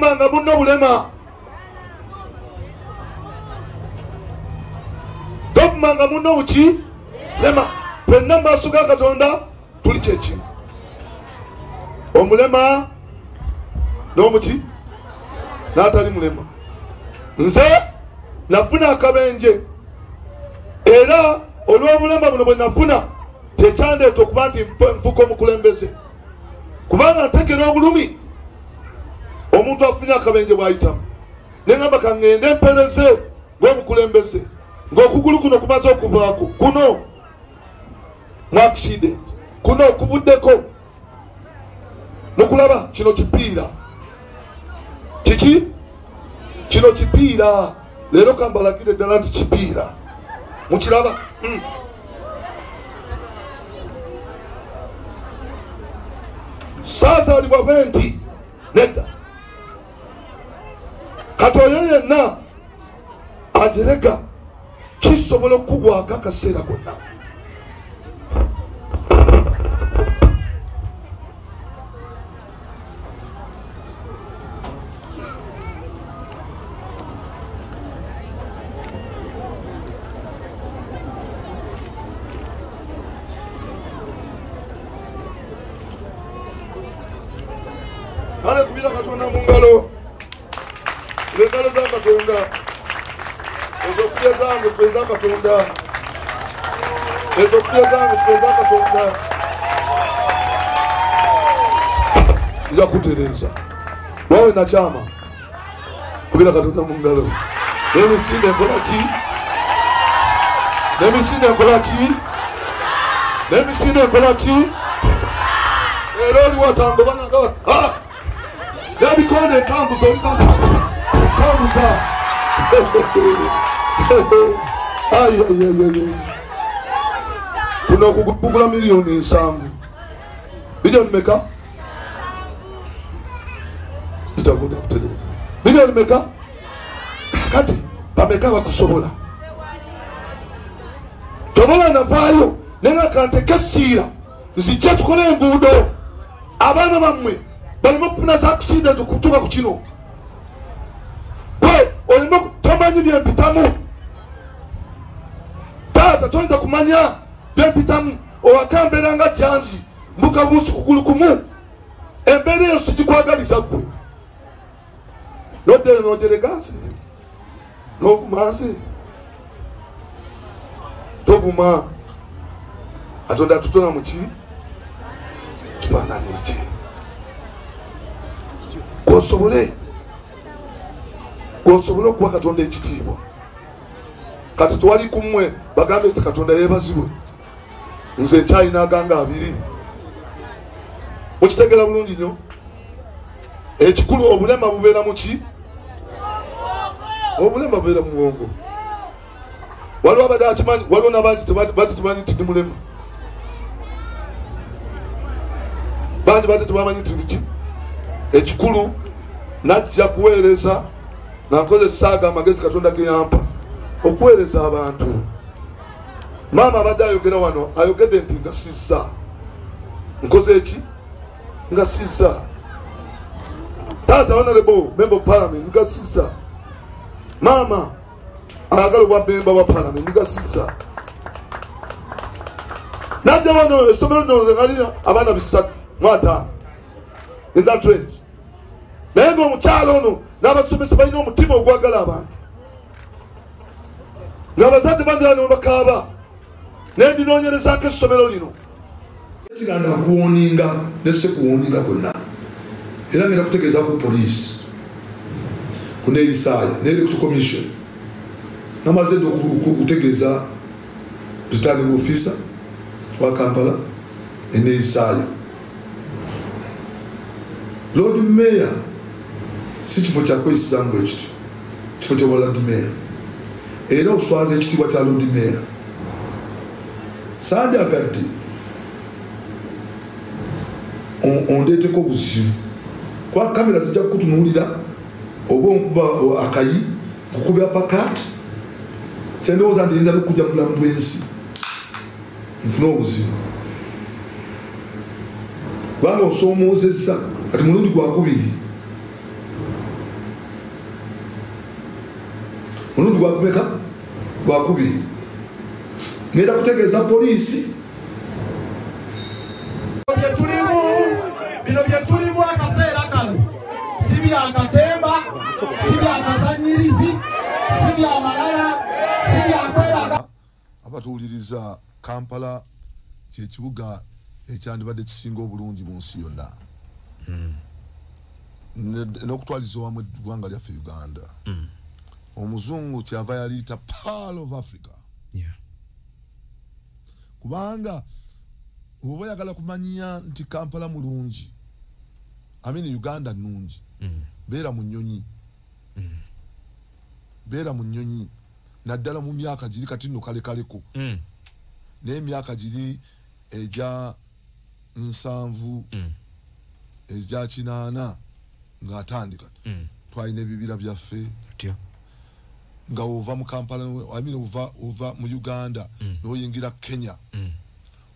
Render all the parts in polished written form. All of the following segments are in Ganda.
Tovumanga munno bulema, tovumanga munno buki lema. Ffenna mu maaso ga Katonda tuli kyekimu, omulema n'omuki n'atali mulema. Nze nafuna akabenje, era olw'obulema buno bwe nafuna tekyandeeta okuba nti nfuuka omukulembeze, kubanga ntegera obulumi omuntu afunye akabenje bw'ayitamu. Neŋŋamba kaŋŋende mpereze ng'omukulembeze, ng'okugulu kuno kumaze okuvaako, kuno mu accident, kuno kuvuddeko. Mukulaba kino kipiira, kiki kino kipiira. Leero kambalagire ddala nti kipiira, mukiraba? Saazaalibwa bwe nti nedda. Kati oyo yenna ajerega kisobola okukugwako akaseera konna. Ale kubira Katonda mu ngalo, engalo za Katonda, ezokubya zange kweza Katonda, ezokubya zange kweza Katonda. Nja kutereeza wawe nakyama kubira Katonda mu ngalo. N'emisinde nkola ki? N'emisinde nkola ki? N'emisinde nkola ki? Era oli watangoba nanga n'ebikonde ntambuza, oli tambuza. Kuno okugula 7 million. Miliyoni meka? Kitakuda kutereeza miliyoni meka? Kati bameka bakusobola? Tobola navaayo naye kanteke essiira nzijje tukole enguudo, abaana bammwe baleme okufuna za accident okutuuka ku kino. Gwe oleme tomanyi byempitamu, taata toyinza kumanya byempitamu. Owaka mbeera nga janzi mbuka buusi kugulu kumu, embeera eyo sigikwagaliza. Ggwe noddeyo nojerega nze, novuma nze. Tovuma. Katonda atutona muki kifaananyi ki gwosobole okuwa Katonda ekitiibwa. Kati twali kummwe bagambe nti Katonda yeebazibwe, nze nkyalina aganga 20. Mukitegera bulungi nnyo. Ekikulu obulema bubeera muki? Obulema bubeera mu bwongo. Waliwo abadde akimanyi, waliwo nabangi badde tebamanyi nti ndi mulema. Bangi badde tebamanyi nti biki. Ekikulu najja kuweereza nga nkozesa ago amagezi Katonda ge yampa okuweereza abantu. Maama abadde ayogera wano, ayogedde nti nga sizza nkoze eki, nga sizza taata honorable member of parliament, nga sizza maama ayagala obwa member wa parliament, nga sizza najja wano. Essomero lino ngalina abaana 350 in that range, naye nga omukyalo ono n'abasomesa balina omutima ogwagala abantu, ng'abazadde bandira ne bakaaba, naye ndinoonyerezaako essomero lino. Kiranda kuwoninga ne sekuwoninga kwonna, era ngenda kutegeeza ku poliisi kuneeyisaayo ne electoral commission. Namaze dda okutegeeza returning officer wa Kampala eneeyisaayo. Lord Mayor si kifo kyakweyisizamu bwe kityo, kifo kya Lord Mayor, era oswaza ekitiibwa kya Lord Mayor. Sandyagadde ondeeteko obuzibu, kuba kamera zijja kukutunuulira, oba onkuba akayi nkukubya pakati, kyendowooza nti yinza nokujja mu bulamu bw'ensi nfune obuzibu, kubanga osoomoozezza kati mulundi gwakubiri. Mulundi gwakumeka? Gwakubiri. Ngenda kutegeeza poliisi. Bino bye tulimu akaseera kano si bya katemba, si bya kazannyirizi, si bya malala, si bya kweraga. Abatuwuliriza, Kampala kye kibuga ekyandibadde kisinga obulungi mu nsi yonna. N'okutwaliza wamu eggwanga lyaffe Uganda. Omuzungu kyava yaliyita Pearl of Africa. Kubanga oba oyagala kumanya nti Kampala mulungi, amini Uganda nnungi, beera mu nnyonyi. Beera mu nnyonyi naddala mu myaka giri kati nno kalekaleko. Naye emyaka giri egya 70, egya 80 ng'atandika. Twalina ebibira byaffe. Nga ova mu Kampala, I mean ova mu Uganda, n'oyingira Kenya.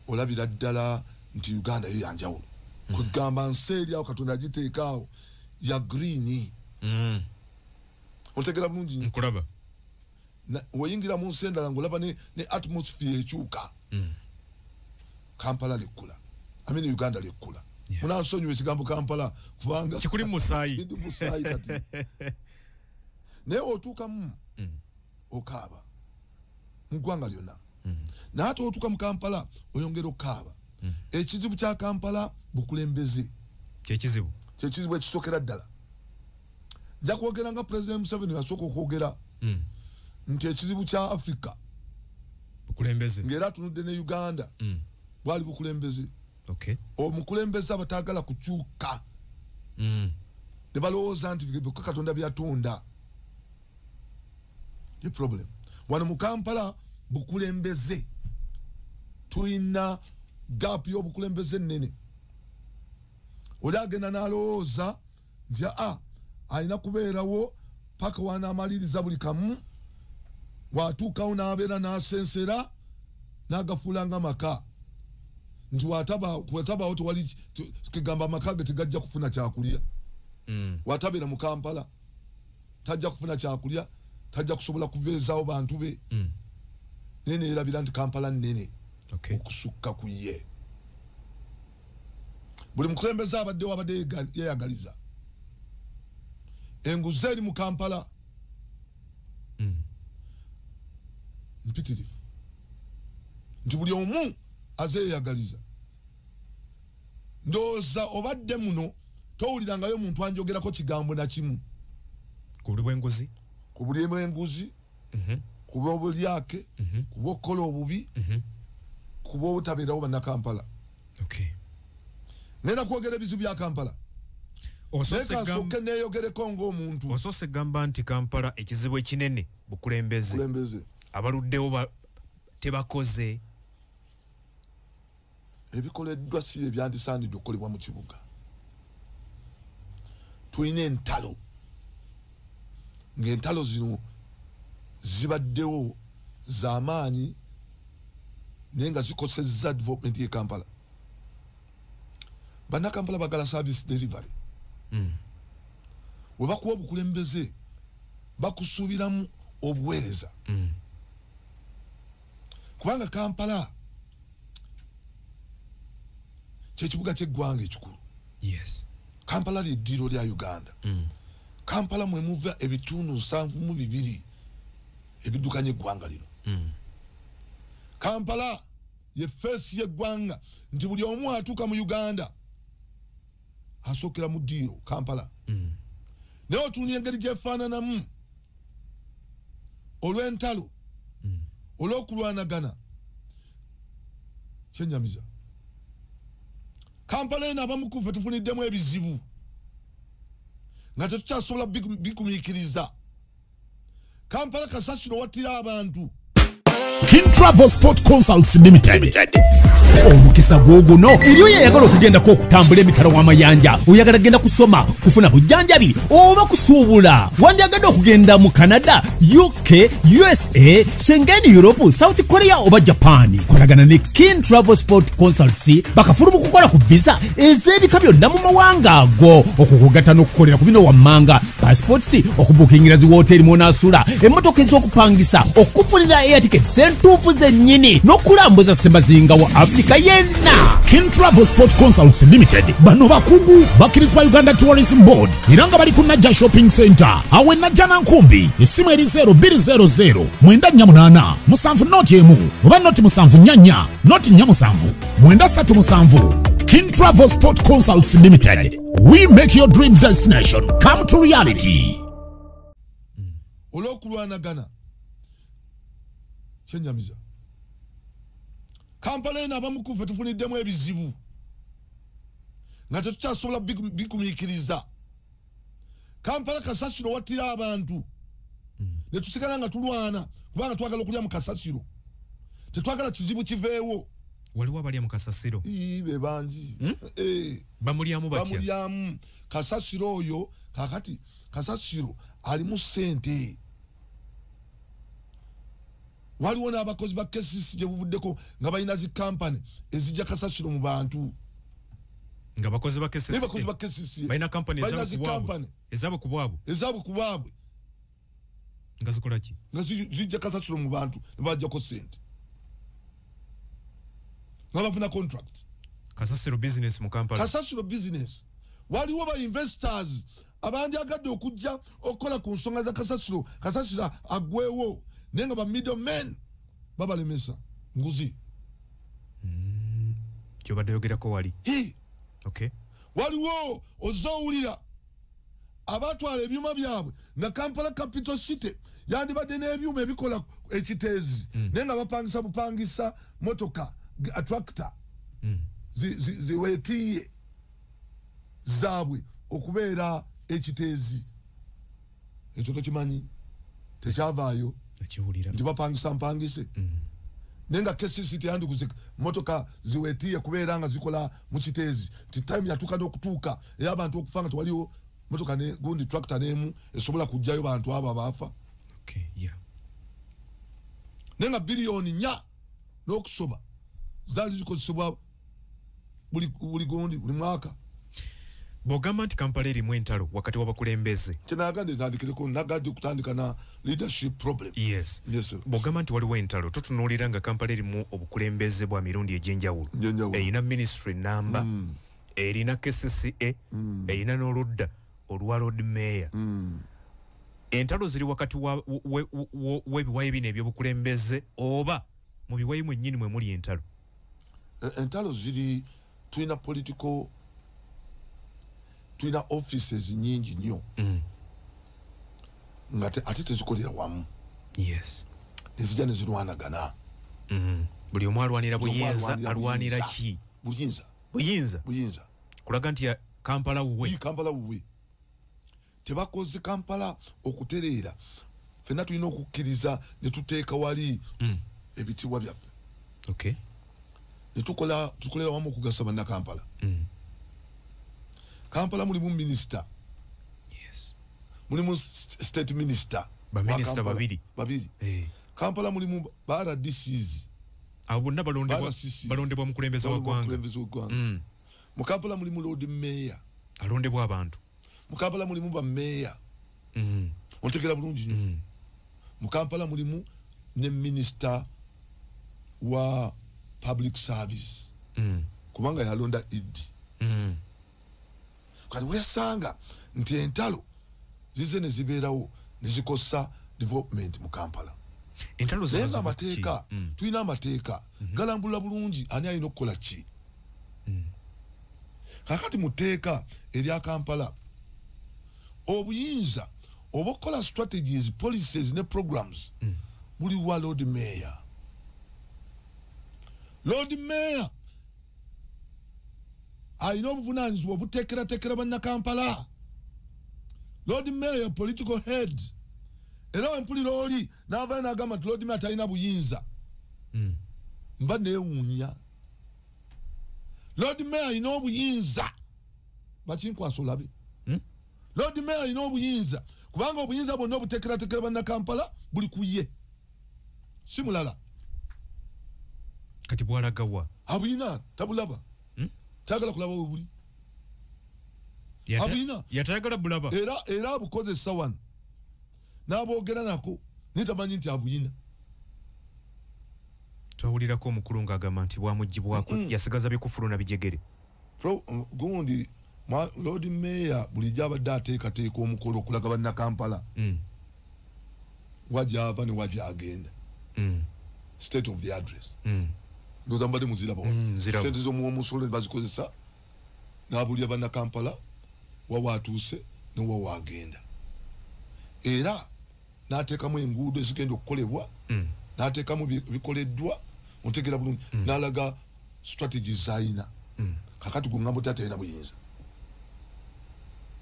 Olabira ddala nti Uganda yo yanjawulo. Kugamba nsi eri awo Katonda agiteekaawo ya green. Otegera bulungi nnyo. Nkulaba. Oyingira mu nsi endala ng'olaba ne atmosphere ekyuka. Kampala lekkula. I mean Uganda lekkula. Munansonyiwa ekigambo Kampala kubanga kikuli musaayi. Kiri musaayi kati. Naye otuukamu okaaba mu ggwanga lyonna. Naye ate otuuka mu Kampala oyongera okukaaba. Ekizibu kya Kampala bukulembeze. Kyekizibu. Kyekizibu ekisookera ddala. Nja kwogera nga President Museveni yasooka okwogera nti ekizibu kya Africa bukulembeze. Ng'era atunudde ne Uganda bwali bukulembeze. Omukulembeze abataagala kukyuka. Ne balowooza nti byokka Katonda byatonda. The problem. Wano mu Kampala bukulembeze. Tulina gap y'obukulembeze nnene. Oli agenda n'alowooza nti alina kubeerawo paka wanaamaliriza buli kamu, watuukawo n'abeera n'asensera n'agafuula nga maka. Nti watabaawo tewali kigamba amaka ge tegajja kufuna kyakulya. Watabeera mu Kampala tajja kufuna kyakulya, tajja kusobola kubeezaawo bantu be. Naye neerabira nti Kampala nnene okusukka ku ye. Buli mukulembeze abaddewo abadde yeeyagaliza. Enguzi eri mu Kampala mpitirivu. Nti buli omu aze yeeyagaliza. Ndowooza obadde muno towulirangayo muntu anjogerako kigambo na kimu. Ku buli bw'enguzi? Ku buli bw'enguzi, ku bw'obulyake, ku bw'okukola obubi, ku bw'obutabeerawo bannakampala. Ngenda kwogera ebizibu bya Kampala. Nsooke neeyogereko ng'omuntu. Osoose gamba nti Kampala ekizibu ekinene bukulembeze. Abaluddewo tebakoze. Ebikoleddwa si bye byandisaanidde okukolebwa mu kibuga. Tulina entalo. Ng'entalo zino zibaddewo z'amaanyi naye nga zikosezza development y'e Kampala. Bannakampala baagala service delivery. We bakuwa obukulembeze bakusuubiramu obuweereza. Kubanga Kampala kyekibuga ky'eggwanga ekikulu. Kampala ly'eddiiro lya Uganda. Kampala mwe muva ebitundu 72 ebiddukanya eggwanga lino. Kampala ye feesi y'eggwanga nti buli omu atuuka mu Uganda asookera mu ddiiro Kampala. Naye otunula engeri gy'efaananamu olw'entalo, olw'okulwanagana, kyennyamiza. Kampala eno abamu ku ffe tufuniddemu ebizibu nga tetukyasobola bigumiikiriza. Kampala kasasiro wattira abantu. King Travel Sport Consults Limited. Omukisa gw'oguno eri oyo ayagala okugendako okutambula emitala w'amayanja, oyagala genda kusoma, kufuna bujjanjabi oba kusuubula, wandyagadde okugenda mu Canada, UK, USA, Schengen, Europe, South Korea oba Japan. Kolagana ne King Travel Sport Consultancy bakafulu mu kukola ku visa ez'ebika byonna mu mawanga ago, okukugatta n'okukolera ku bino wammanga, passports, okubukingira zi woteri mw'onaasula, emmotoka ez'okupangisa, okufunira air tickets entuufu zennyini n'okulambuza Semazinga wa Afrika yenna. King Travel Sport Consults Limited bano bakugu bakkirizibwa Uganda Tourism Board era nga bali ku Najja Shopping Center awe Najja Nankumbi. Essimu eri 0200 948 7 01 oba 074 047 937. King Travel Sport Consults Limited, we make your dream destination come to reality. Olw'okulwanagana kyenyamiza. Kampala eno abamu ku ffe tufuniddemu ebizibu nga tetukyasobola bikumiikiriza. Kampala kasasiro wattira abantu ne tusigala nga tulwana kubanga twagala okulya mu kasasiro, tetwagala kizibu kiveewo. Waliwo abalya mu kasasiro? Ii, be bangi. Bamulyamu batya? Bamulyamu kasasiro oyo. Kakati kasasiro alimu ssente. Waliwo n'abakozi ba KCC gye buvuddeko nga balina zi kampani ezijja kasasiro mu bantu. Nga bakozi ba KCC? Naye bakozi ba KCC balina kampani balina ezaabwe zi ku bwabwe. kampani Ezaabwe ku bwabwe. Ezaabwe ku bwabwe. Nga zikola ki? Nga zijja kasasiro mu bantu ne bajjako ssente nga bafuna contract. Kasasiro business mu Kampala. Kasasiro business. Waliwo ba investors abandyagadde okujja okukola ku nsonga za kasasiro, kasasiro aggwewo, naye nga ba middlemen babalemesa nguzi. Kyobadde oyogerako wali. Hi. Okay. Waliwo ozze owulira abatwala ebyuma byabwe nga Kampala Capital City yandibadde n'ebyuma ebikola ekiteezi, naye nga bapangisa bupangisa motoka tractor ziweetiye zaabwe okubeera ekiteezi. Ekyo tokimanyi, tekyavaayo. Nakiwulira. Nti bapangisa mpangise, naye nga KCC teyandiguze motoka ziweetiye kubeera nga zikola mu kiteezi, nti time yatuuka n'okutuuka era abantu okufa nga tewaliwo motoka ne gundi tractor n'emu esobola kuggyayo bantu abo abaafa. Okay, yeah. Naye nga 4 biliyoni n'okusoba zaali zikozesebwa buli gundi buli mwaka. Bw'ogamba nti Kampala erimu entalo wakati w'abakulembeze, Kyenagambye ntandikireko, nagadde okutandika na leadership problem. Yes. Yes, sir. Bw'ogamba nti waliwo entalo, tutunuulira nga Kampala erimu obukulembeze bwa mirundi egy'enjawulo. Egy'enjawulo. Erina ministry namba, erina KCCA, erina n'oludda olwa Lord Mayor. Entalo ziri wakati w'ebiwayi bino ebyobukulembeze oba mu biwayi mwennyini mwe muli entalo? Entalo ziri, tulina political, tulina offices nyingi nnyo nga ate tezikolera wamu. Nezijja nezirwanagana. Buli omu alwanira Buli omu buyinza. alwanira Alwanira buyinza. ki? Buyinza. Buyinza. Buyinza. Kulaga nti Kampala wuwe. Ii, Kampala wuwe. Tebakoze Kampala okutereera. Ffenna tulina okukkiriza ne tuteeka wali ebitiibwa byaffe ne tukola, tukolera wamu okugasa bannakampala. Kampala mulimu minisita, mulimu state minister. Baminisita wa Kampala. babiri. Babiri. Kampala mulimu ba RDCs. Abo bonna balondebwa, Ba RCCs. balondebwa mukulembeze wa Balondebwa ggwanga. mukulembeze w'eggwanga. Mu Kampala mulimu lord mayor. Alondebwa abantu. Mu Kampala mulimu bameeya. Ontegera bulungi nnyo. Mu Kampala mulimu ne minisita wa public service, kubanga yalonda ED. Kati wesanga nti entalo zize ne zibeerawo ne zikosa development mu Kampala. Entalo Naye zino nga ziva ku ki? amateeka, tulina amateeka galambulula bulungi ani alina okukola ki. Kakati mu tteeka erya Kampala, obuyinza oba okukola strategies, policies ne programs buli wa lord mayor. Lord mayor alina obuvunanyizibwa obuteekerateekera bannakampala. Lord mayor political head. Era wempulira oli n'avayo n'agamba nti lord mayor talina buyinza, mba neewuunya. Lord Mayor alina obuyinza. Bakinkwasa olabe. Lord Mayor alina obuyinza. Kubanga obuyinza bwonna obuteekerateekera bannakampala buli ku ye. Si mulala. Kati bwalagawa? Abuyina tabulaba. Tayagala kulaba we buli. Abuyina. Yatayagala bulaba. Era abukozesa wano. N'aboogera nako naye tamanyi nti abuyina. Twawulirako omukulu ng'agamba nti bwamuggyibwako yasigaza bikufulu na bijegere. Gundi Lord Mayor bulijjo abadde ateekateeka omukolo okulaga bannakampala wa gy'ava ne wa gy'agenda. State of the address. Ndowooza mubadde muziraba. Ssente z'omuwomusolo ne bazikozesa n'abuulira bannakampala wa waatuuse ne wa waagenda. Era n'ateekamu enguudo ezigenda okukolebwa, n'ateekamu bikoleddwa, otegeera bulungi, n'alaga strategies z'alina. Kakati gwe ŋŋamba otya talina buyinza?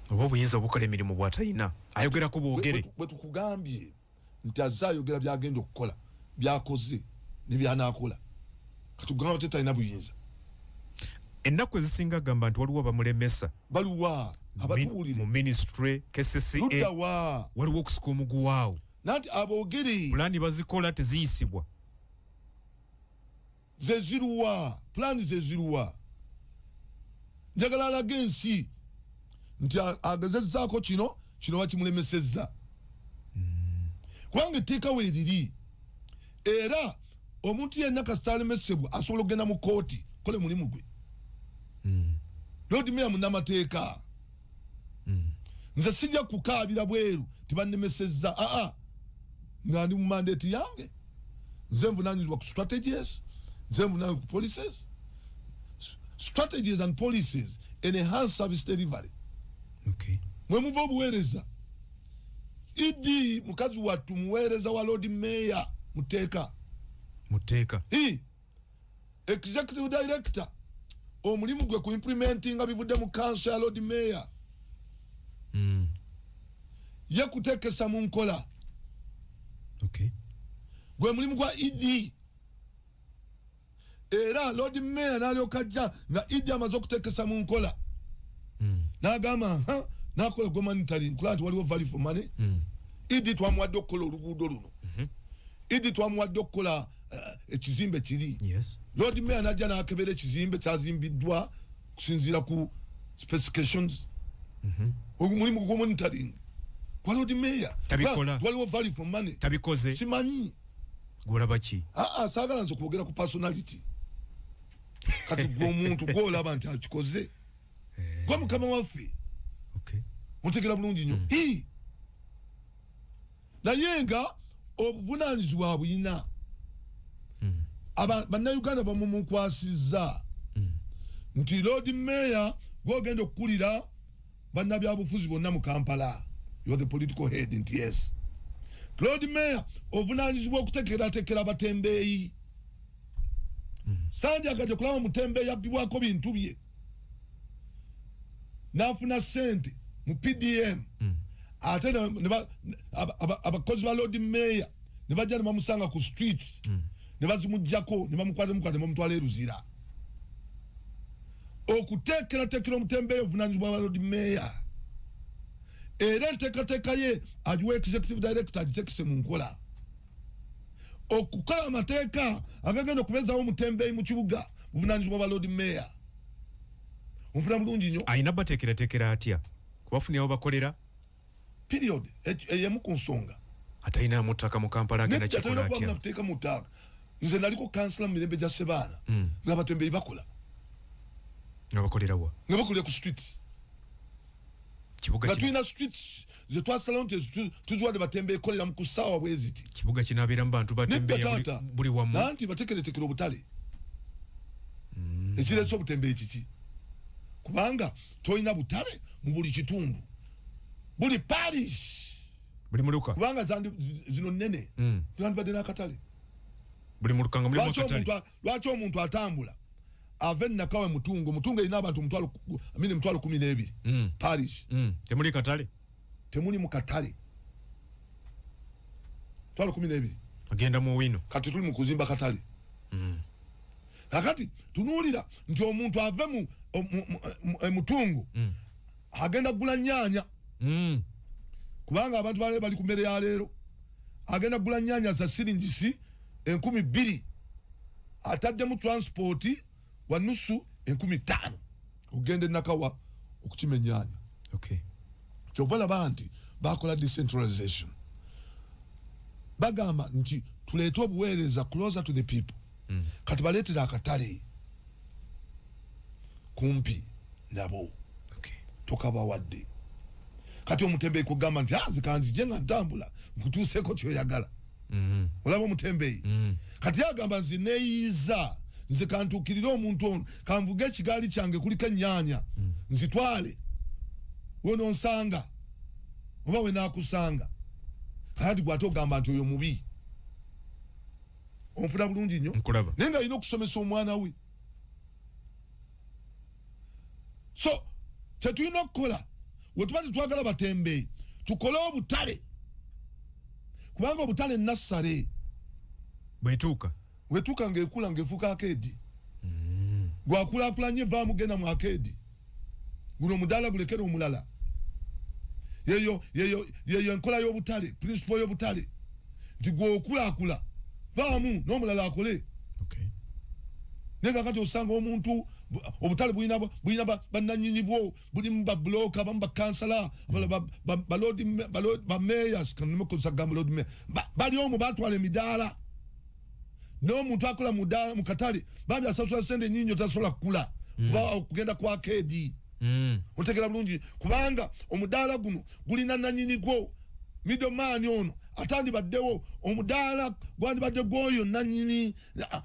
Oba obuyinza obukola emirimu bw'atalina, ayogerako bwogere. Bwe tukugambye nti azze ayogera by'agenda okukola, by'akoze ne by'anaakola. Kati gwe ŋŋamba otya talina buyinza? Ennaku ezisinga agamba nti waliwo abamulemesa. Baluwa? Abatubuulire. Mu ministry, KCCA. Ludda wa? Waliwo okusika omuguwaawo. Nanti aboogere. Pulaani bazikola teziyisibwa. Ze ziruwa? Pulaani ze ziruwa? Njagala alage ensi nti agezezzaako kino, kino bakimulemesezza. Kubanga etteeka weeriri. Era omuntu yenna kasita alemesebwa asobola okugenda mu kkooti kole mulimu gwe. Lord Mayor munnamateeka. Nze sijja kukaabira bweru tibannemesezza. Aa, nga ndi mu mandate yange. Nze nvunaanyizibwa ku strategies, nze nvunaanyizibwa ku policies. Strategies and policies enhance service delivery. Okay. Mwe muva obuweereza. ED mukazi wattu muweereza wa Lord Mayor muteeka. Muteeka. Executive Director omulimu gwe ku implementinga bivudde mu council ya Lord Mayor. Ye kuteekesa mu nkola. Okay. Gwe mulimu gwa ED. Era Lord Mayor n'alyoka ajja nga ED amaze okuteekesa mu nkola. N'agamba n'akola gwe monitoring nkola nti waliwo value for money. ED twamuwadde okukola oluguudo luno. ED twamuwadde okukola ekizimbe kiri. Yes. Lord Mayor n'ajja n'akebera ekizimbe kyazimbiddwa kusinziira ku specifications. Omulimu gwa monitoring kwa Lord Mayor. Tabikola. Waliwo value for money. Tabikoze. Simanyi. Gwolaba ki? Saagala nze okwogera ku personality. Kati gwe omuntu gw'olaba nti akikoze. Gwe mukama waffe. Okay. Ontegeera bulungi nnyo. Naye nga obuvunaanyizibwa buyina. Bannayuganda bamumukwasizza nti Lord Mayor gw'ogenda okukulira bannabyabufuzi bonna mu Kampala. You are the political head nti yes. Lord Mayor ovunaanyizibwa okuteekerateekera abatembeeyi. Sandyagadde kulaba mutembeeyi abbibwako bintu bye n'afuna ssente mu PDM. Ate abakozi ba Lord Mayor ne bajja ne bamusanga ku street ne bazimuggyako ne bamukwata ne bamutwala e Luzira. Okuteekerateekera omutembeeyi obuvunaanyizibwa bwa Lord Mayor. Era enteekateeka ye agiwa executive director agiteekese mu nkola. Okukola amateeka agagenda okubeezaawo omutembeeyi mu kibuga buvunaanyizibwa bwa Lord Mayor. Onfuna bulungi nnyo. Alina bateekerateekera atya? Kubafunirawo bakolera? Period. Eyemu ku nsonga. Atalina mu ttaka mu Kampala agenda kikola atya? Nedda mu ttaka. Nze naliko kansala mu mirembe gya Ssebaana ng'abatembeeyi bakola. Nga bakolera wa? Nga bakolera ku streets. Nga tulina streets ze twasalawo nti tuziwadde batembeeyi kolera mu kusaawa bwe ziti. Kibuga kinaabeeramu bantu batembeeya buli wamu. Nanti bateekereteekera obutale. Ekireese obutembeeyi kiki? Kubanga tolina butale mu buli kitundu. Buli parish. Buli muluka. Kubanga zino nnene. Twandibadde n'akatale. Buli muluka nga mulimu akatale. Lwaki omuntu atambula ave Nakawa Mutungo, Mutungo erina abantu 12,000 parish. Temuli katale. Temuli mu katale. 12,000. Agenda mu wino. Kati tuli mu kuzimba katale. Kakati tunuulira nti omuntu ave mu mutungu agenda kugula nnyaanya kubanga abantu bale bali ku mmere ya leero, agenda kugula nnyaanya za siringisi 2000 ataddemu transport wa nusu 5000 ogende Nakawa okukima ennyaanya. Okay. Kyova olaba nti bakola decentralization, bagamba nti tuleete obuweereza closer to the people. Kati baleetera akatale kumpi nabo. Okay. Tokabawadde. Kati omutembeeyi kugamba nti nze nga ntambula nkutuuseeko kyoyagala. Olaba omutembeeyi kati agamba nze neeyiiza, nze kantuukirire omuntu ono, kanvuge ekigaali kyange kuliko ennyaanya nzitwale wononsanga oba wenaakusanga. Kati gwate ogamba nti oyo mubi. Onfuna bulungi nnyo, naye nga alina okusomesa omwana we. So kyetulina okukola wetuba tetwagala batembeeyi, tukole obutale, kubanga obutale nassale bwetuuka ng'ekula ng'efuuka akeedi. Gwakulaakulanye evaamu genda mu akeedi, guno omudaala gulekere omulala. Yeyo enkola y'obutale, principle y'obutale nti gweokulaakula vaamu n'omulala akole. Okay. Naye kakati osanga omuntu obutale bulina bannannyini bwo, bulimu babuloka, abamu bakansala, bameya, bali omwo batwala emidaala. N'omuntu akola mu katale bambi asasula sente nnyingi tasobola kukula kuba okugenda kwa keedi. Otegera bulungi, kubanga omudaala guno gulina nannyini gwo. Middleman ono atandibaddewo, omudaala gwandibadde gwoyo nannyini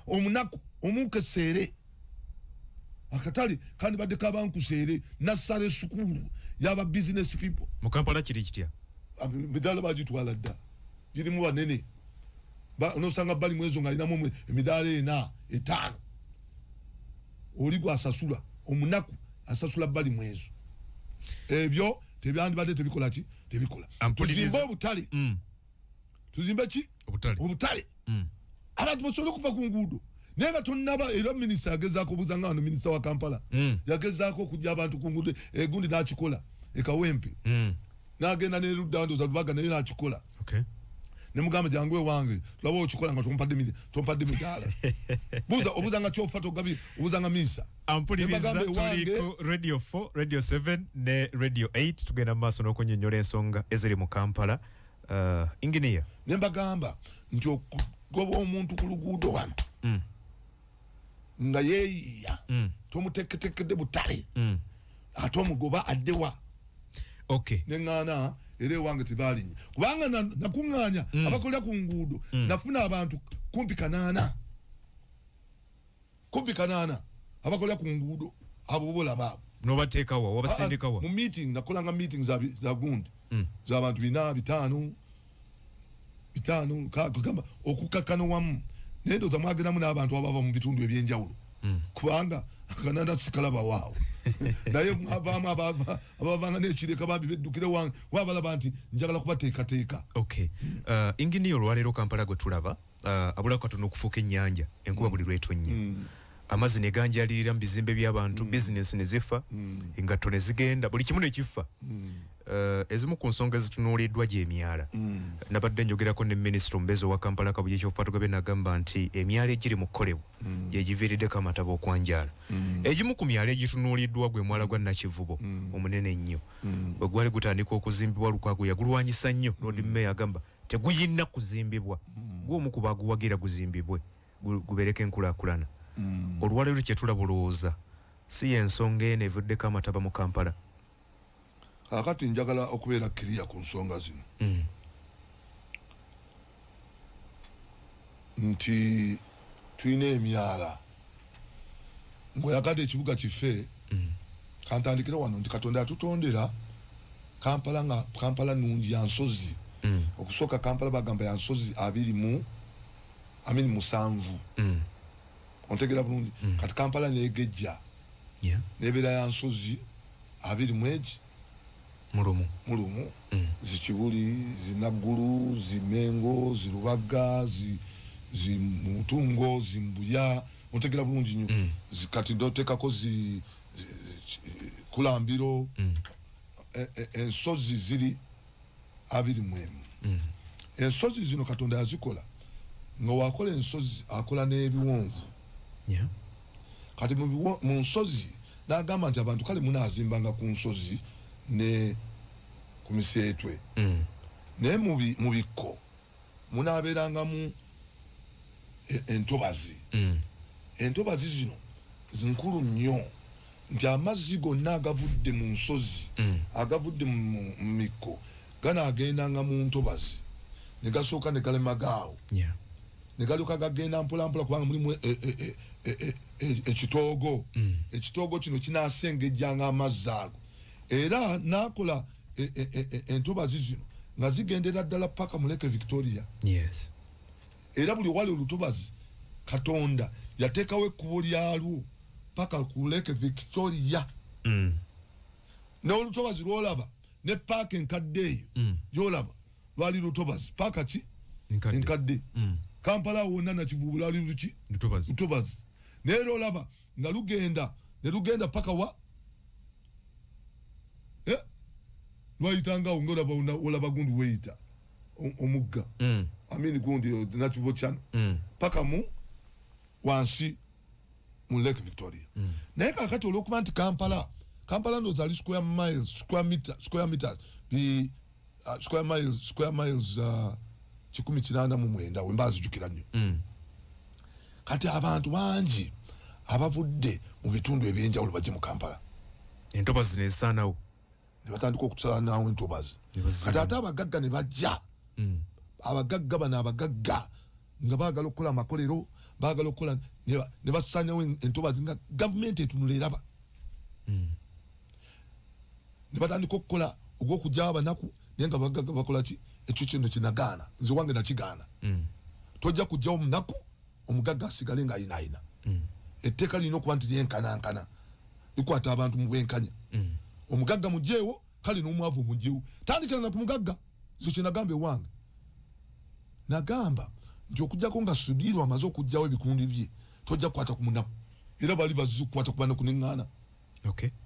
omunaku omunkeseere. Akatale kandibadde kabankuseere nassale sukulu yaba business people. Mu Kampala kiri kitya? Emidaala bagitwala dda, girimu banene. Onosanga bali mwezo ng'alinamu emidaala 4 5. Oli gwasasula omunaku asasula bali mwezo. Ebyo tebyandibadde tebikola ki? Tebikola. Tuzimbe obutale. Tuzimbe ki? Obutale. Abantu basobole okuva ku nguudo. Naye nga tonnaba, era minisita yagezaako obuuza nga wano minisita wa Kampala yagezaako okujja abantu ku nguudo, egundi n'akikola e Kawempe. N'agenda n'erudda ndowooza Lubaga naye n'akikola. Okay. Ne mugamba jangu ewange tulaba okikola nga tompadde midaala. Buuza obuuza nga kyofa togabi, obuuza nga misa. Ampuliriza, tuli ku Radio 4, Radio 7 ne Radio 8, tugenda mu maaso n'okunnyonnyola ensonga eziri mu Kampala. Engineer. Ne mbagamba nti okugoba omuntu ku luguudo wano nga yeeyiiya tomuteeketeekedde butale ate omugoba addewa. Okay. Ne ŋŋaana era ewange tebaalinnya, kubanga nakuŋŋaanya abakolera ku nguudo, nafuna abantu kumpi 8 kumpi 8 abakolera ku nguudo abo bolaba abo. N'obateekawa, wabasindikawa? Mu meeting nakolanga meeting za gundi z'abantu 4 5 5 kugamba okukakkana wamu. Naye ndowooza mwagendamu n'abantu abava mu bitundu ebyenjawulo, kubanga akananda sikalaba waawo. Naye mwavaamu abavanga n'ekireka bambi beddukire wange wabalaba nti njagala kubateekateeka. Okay. Inginiya, olwaleero Kampala gwe tulaba abulako katono okufuuka ennyanja, enkuba buli lw'etonnya amazzi ne ganjalirira mu bizimbe by'abantu, bizinesi ne zifa, engatto ne zigenda, buli kimu ne kifa. Ezimu ku nsonga ezitunuuliddwa gy'emyala. Nabadde njogerako ne minisita omubeezi owa Kampala Kabuye Kyofatogabye n'agamba nti emyala egiri mu kukolebwa gyegiviiriddeko amataba okwanjaala. Egimu ku myala egitunuuliddwa gwe mwala gwa Nakivubo omunene ennyo. Bwe gwali gutandika okuzimbibwa Lukwago yagulwanyisa nnyo. Lord Mayor agamba teguyina kuzimbibwa, gw'omu ku baguwagira guzimbibwe gubeereko enkulaakulana. Olwaleero kye tulaba olowooza si y'ensonga eno evuddeko amataba mu Kampala? Kakati njagala okubeera clear ku nsonga zino nti tulina emyala ng'oyagadde ekibuga kife. Kantandikire wano nti Katonda yatutondera Kampala nga Kampala nungi ya nsozi. Okusooka Kampala bagamba ya nsozi 27. Ontegera bulungi. Kati Kampala negejja nebeera ya nsozi 21 mulumu. Zikibuli, zinaggulu, zimengo, zirubaga, Zimutungo, zimbuya, otegera bulungi nnyo. Kati ndotekako zi kulambiro. Ensozi ziri 21. Ensozi zino Katonda yazikola nga wakola ensozi akola n'ebiwonvu. Kati mu nsozi n'agamba nti abantu kale munaazimbanga ku nsozi ne ku miseetwe. Naye mu bikko munaabeerangamu entobazi. Entobazi zino zinkulu nnyo nti amazzi gonna agavudde mu nsozi, agavudde mu mikko ganaagendanga mu ntobazi ne gasooka ne galemagaawo. Ne galyoka gagenda mpola mpola kubanga mulimu ekitoogo. Ekitoogo kino kinaasengejjanga amazzi ago. Era n'akola entobazi zino nga zigendera ddala paka mu Lake Victoria. Era buli wali olutobazi Katonda yateekawo ekkubo lyalwo paka ku Lake Victoria. N'olutobazi lw'olaba ne paaka enkadde eyo gy'olaba lwali lutobazi. Paaka ki? Enkadde. Kampala wonna Nakivubo lwali luki? Lutobazi. Naye era olaba nga lugenda ne lugenda paka wa? Lwayitangawo nga olaba gundi weyita omugga. Amini gundi Nakivubo kyano. Paka mu wansi mu Lake Victoria. Naye kakati olw'okuba nti Kampala ndowooza ali square miles, square meters, square miles 189 we mba nzijukira nnyo. Kati abantu bangi abavudde mu bitundu ebyenjawulo bajje mu Kampala. Entobazi nezisaanawo. Ne batandika okusaanawo entobazi. Kati ate abagagga ne bajja. Abagagga bano abagagga nga baagala okukola amakolero, baagala okukola ne basaanyawo entobazi nga gavumenti etunula eraba. Ne batandika okukola ogw'okugyawo abanaku naye nga abagagga bakola ki? Ekyo kino kinagaana, nze wange nakigaana. Tojja kugyawo omunaku omugagga asigale nga ayinaayina. Etteeka lirina okuba nti lyenkanankana, likwata abantu mu bwenkanya. Omugagga mugyewo, kale n'omwavu mugyewo. Tandikira na ku mugagga. Nze kye nagamba ewange, nagamba nti okuggyako nga Sudiru amaze okuggyawo ebikundi bye, tojja kukwata ku munaku. Era bali bazze okukwata ku banaku neŋŋaana.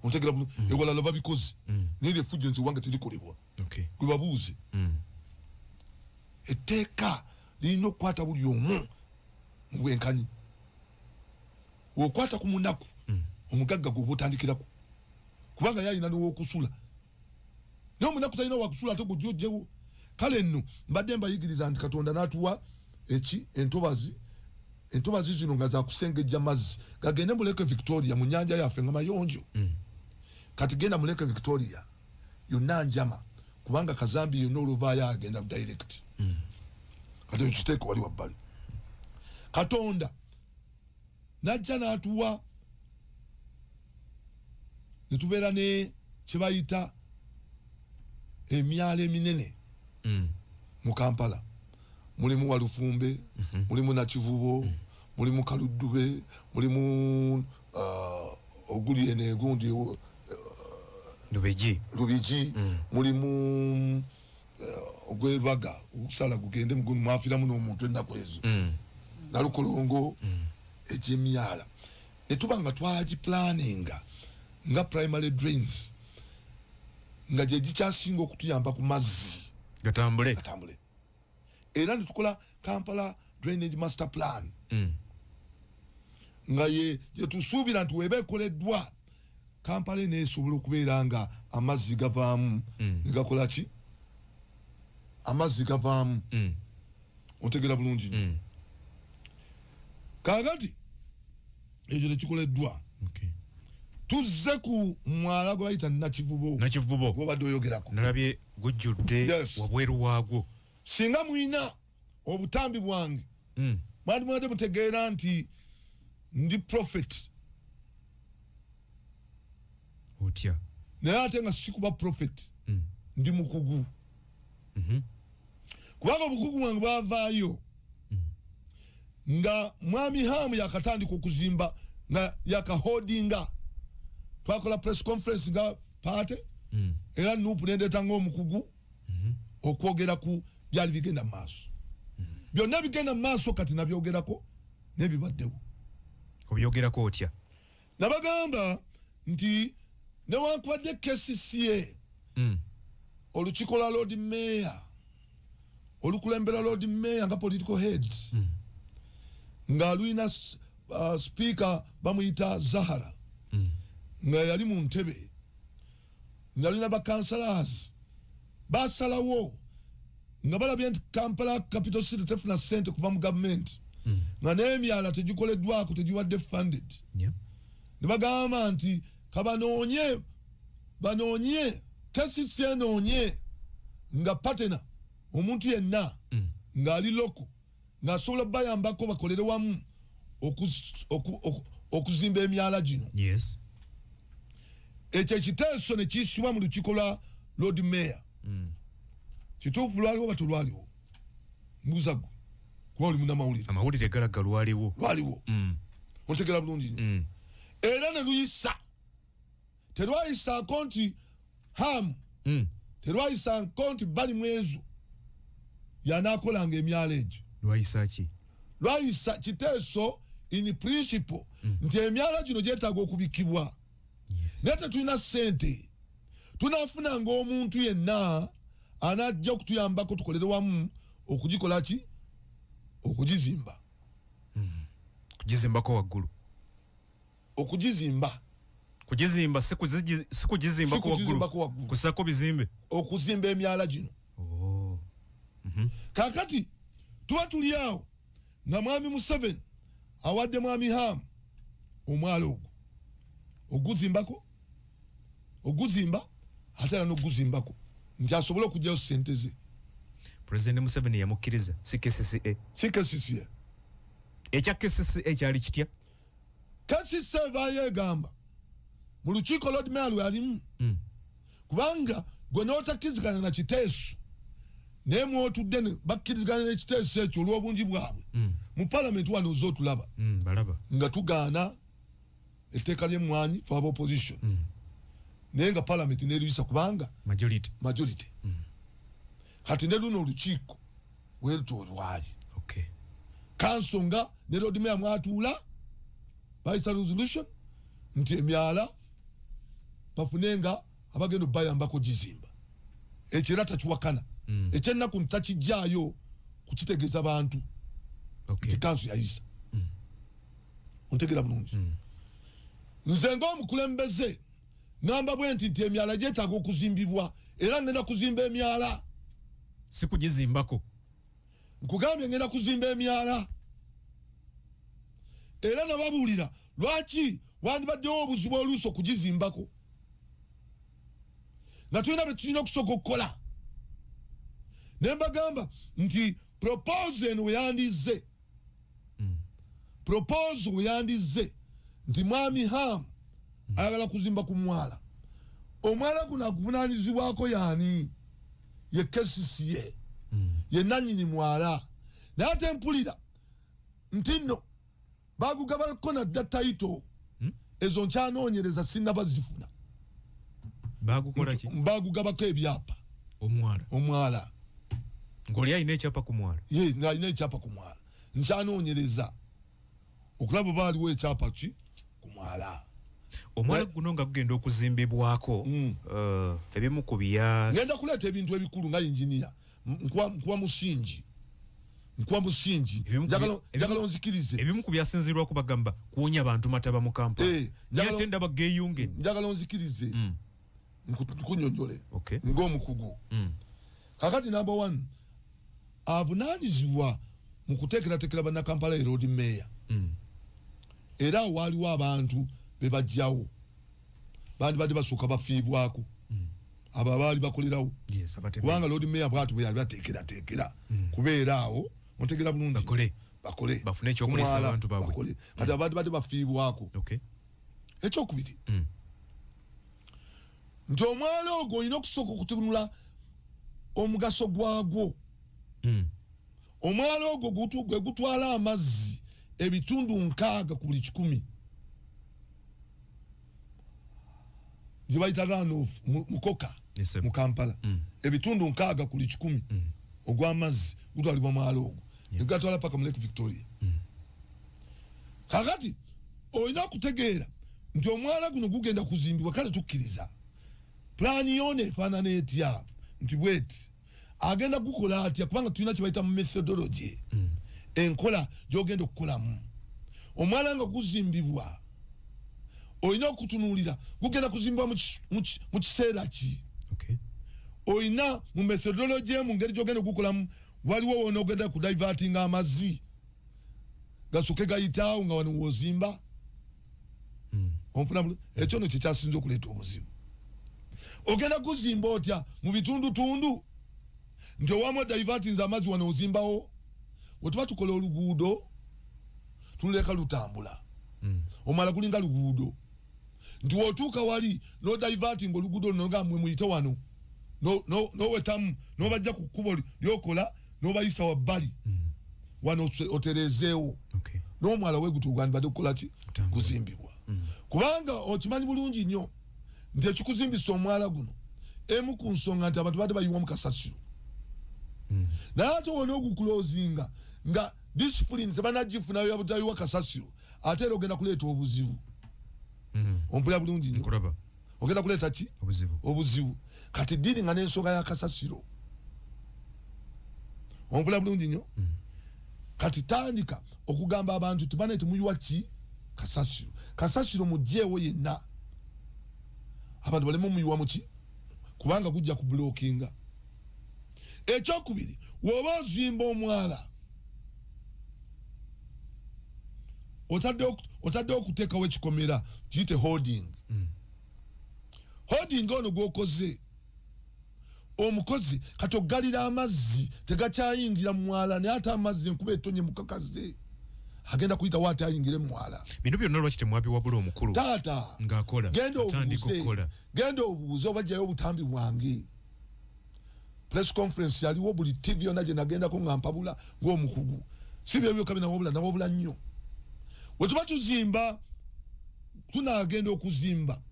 Ontegera ewalala babikoze. Naye effujjo nze wange terikolebwa. Gwe babuuze. Etteeka lirina okukwata buli omu mu bwenkanyi. Okwata ku munaku, omugagga gwe otandikirako. Kubanga yalina n'owokusula. Naye omunaku talina wakusula ate gwe ojjewo. Kale nno mbadde mbayigiriza nti Katonda n'atuwa eki entobazi. Entobazi zino nga za kusengejja mazzi gagende mu Lake Victoria mu nnyanja yaffe nga mayonjo. Kati genda mu Lake Victoria yonna njama kubanga kazambi yonna oluvaayo agenda direct. Kati ekiteeko wali wabbali. Katonda n'ajja n'atuwa ne tubeera ne kye bayita emyalo eminene mu Kampala. Mulimu Walufumbe, mulimu Nakivubo, mulimu Kaluddube, mulimu oguli eno egundi Lubigi, mulimu ogw'Ebaga okusala gugende mugundi mwafiramu n'omuntu ennaku ezo. Nalukolongo egy'emyala. Ne tuba nga twagiplaninga nga primary drains nga gye gikyasinga okutuyamba ku mazzi gatambule. Era ne tukola Kampala Drainage Master Plan. Nga ye tusuubira nti weba ekoleddwa Kampala eneesobola okubeera nga amazzi gavaamu ne gakola ki? Amazzi gavaamu. Otegera bulungi nnyo. Kaakati ekyo tekikoleddwa. Tuzze ku mwala gwe bayita Nakivubo. Nakivubo gw'obadde oyogerako. Nalabye gujjudde wabweru waagwo. Singa mwina obutambi bwange mwandi mwadde mutegeera nti ndi prophet. Otya? Naye ate nga sikuba prophet, ndi mukugu. Kubanga obukugu bwange bwavaayo nga Mwami Hamu yakatandika okuzimba nga yakahodinga. Twakola press conference nga party era nupu nendeeta ng'omukugu okwogera ku byali bigenda mu maaso. Byonna bigenda mu maaso kati nabyogerako n'ebibaddewo. Obyogerako otya? Nabagamba nti newankubadde KCCA olukiiko lwa Lord Mayor olukulembera Lord Mayor nga political head nga lulina speaker bamuyita Zahara nga yali mu ntebe, nga lulina ba councillors basalawo nga balabye nti Kampala Capital City tefuna ssente kuva mu gavumenti nga n'emyala tegikoleddwako, tegiwadde funded. Ne bagamba nti kabanoonye banoonye KCCA enoonye nga partner omuntu yenna ng'ali local ng'asobola bayambako bakolere wamu okuzimba emyala gino. Ekyo ekiteeso ne kiyisibwa mu lukiiko lwa Lord Mayor. Kituufu lwaliwo oba telwaliwo? Mbuuza ggwe kuba oli munnamawulire. Amawulire galaga lwaliwo. Lwaliwo. Ontegeera bulungi nnyo. Era ne luyisa. Terwayisaako nti Ham, terwayisaako nti Balimwezo yanaakolanga emyala egyo. Lwayisa ki? Lwayisa kiteeso in principle nti emyala gino gyetaaga okubikibwa. Naye tetulina ssente. Tunaafunanga omuntu yenna anajja okutuyambako tukolere wamu okugikola ki? Okugizimba. Kugizimbako waggulu. Okugizimba. Kugizimba si kugizimbako waggulu. Kusako bizimbe. Okuzimba emyala gino. Kaakati tuba tuli awo nga Mwami Museveni awadde Mwami Ham omwala ogwo oguzimbako, oguzimba ate era n'oguzimbako nti asobole okuggyayo ssente ze. President Museveni yamukkiriza, si KCCA. Si KCCA. Ekya KCCA kyali kitya? KCCA ebaayo egamba mu lukiiko Lord Mayor lwe yalimu kubanga gwe n'otakkiriziganya na kiteeso naye mwotudde ne bakkiriziganya n'ekiteeso ekyo olw'obungi bwabwe mu palamenti wano ozze otulaba nga tugaana etteeka ly'emmwanyi fe aba opposition naye nga palamenti n'eruyisa kubanga majority. Kati ne luno olukiiko werutwo lwali kanso nga ne Lord Mayor mwatuula bayisa resolution nti emyala bafune nga abagenda bayambako gizimba. Ekyo era takiwakana. Ekyennaku ntakijjaayo kukitegeeza bantu nti kanso yayisa. Ontegeera bulungi. Nze ng'omukulembeze ngamba bwe nti emyala gyetaaga okuzimbibwa era ngenda kuzimba emyala. Si kugizimbako. Nkugambye ngenda kuzimba emyala. Era nababuulira lwaki wandibaddewo obuzibu oluusi okugizimbako nga tulina bye tulina okusooka okukola. Ne mbagamba nti proposal eno weyandizze, proposal weyandizze nti Mwami Ham ayagala kuzimba ku mwala. Omwala guno aguvunaanyizibwako yaani? Ye KCCA. Ye nannyini mwala. Naye ate mpulira nti nno bagugabako nadda title ezo nkyanoonyereza sinnabazifuna. Bagukola ki? Bagugabako ebyapa. Omwala. Omwala. Ng'oli alina ekyapa ku mwala. Ye ng'alina ekyapa ku mwala. Nkyanoonyereza okulaba oba waliwo ekyapa ki ku mwala. Omwala guno nga gugenda okuzimbibwako ebimu ku bya ngenda kuleeta ebintu ebikulu nga engineer nkuwa musingi. Nkuwa musingi. Njagala onzikirize. Ebimu ku byasinziirwako bagamba kuwonya abantu mataba mu Kampala. Ate ndaba geeyunge. Njagala onzikirize. Nkunyonnyole ng'omukugu. Kakati number 1 avunaanyizibwa mu kuteekerateekera bannakampala e Lord Mayor. Era waaliwo abantu be bajjawo bandibadde basooka bafiibwako abo abaali bakolerawo kubanga Lord Mayor bw'atyo bwe yali bateekerateekera kubeera awo. Ontegeera bulungi. Bakole bafune ekyokuliisa abantu baabwe. Kati abantu badde bafiibwako. Ekyokubiri nti omwala ogwo olina okusooka okutunula omugaso gwagwo. Omwala ogwo gwe gutwala amazzi ebitundu 6 ku buli 100 gye bayita runoff mukoka mu Kampala. Ebitundu 6 ku buli 100 ogw'amazzi gutwalibwa mwala ogwo. Negatwala paka mu Lake Victoria. Kakati olina kutegeera nti omwala guno gugenda kuzimbibwa, kale tukkiriza pulaani yona efaanana etya nti bweti agenda gukola atya, kubanga tulina kye bayita mu methodology, enkola gy'ogenda okukolamu. Omwala nga guzimbibwa olina okutunuulira gugenda kuzimbibwa mu kiseera ki. Olina mu methodology mu ngeri gy'ogenda okukolamu, waliwo wona ogenda kudivertinga amazzi gasooke gayitaawo nga wano wozimba. Onfuna ekyo nno kyekyasinze okuleeta obuzibu. Ogenda kuzimba otya mu bitundutundu nti owamu divertinze amazzi wano ozimbawo. Wetuba tukola oluguudo tululeka lutambula, omwala gulinga luguudo nti wotuuka wali no diverting oluguudo luno nga mwe muyite wano nowetamu nobajja ku kkubo lyokola nobayisa wabbali wano oterezeewo. N'omwala weguti gwandibadde kukola ki? Kuzimbibwa. Kubanga okimanyi bulungi nnyo nti ekikuzimbisa omwala guno emu ku nsonga nti abantu badde bayiwa mu kasasiro, naye ate wona ogukulozinga nga discipline tebanagifunayo yabutayiwa kasasiro, ate era ogenda kuleeta obuzibu. Ompulira bulungi nnyo? Ogenda kuleeta ki? Obuzibu. Kati ddiini nga n'ensonga ya kasasiro. Ompulira bulungi nnyo? Kati tandika okugamba abantu tibane temuyiwa ki kasasiro. Kasasiro mugyewo yenna, abantu baleme muyiwa muki, kubanga gujja ku blockinga. Ekyokubiri, woba ozimba omwala otadde okuteekawo ekikomera kiyite holding. Holding ono gwokoze omukozi kati ogalira amazzi tegakyayingira mwala, naye ate amazzi enkuba etonye mukakaze agenda kuyitawo ate ayingire mwala. Bino byonna lwaki temwabiwabula omukulu taata ng'akola? Genda obuuze obajjayo obutambi bwange. Press conference yaliwo buli TV yonna gye nagendako nga mpabula ng'omukugu, si byo byokka binawabula, nawabula nnyo. Bwe tuba tuzimba, tunaagenda okuzimba,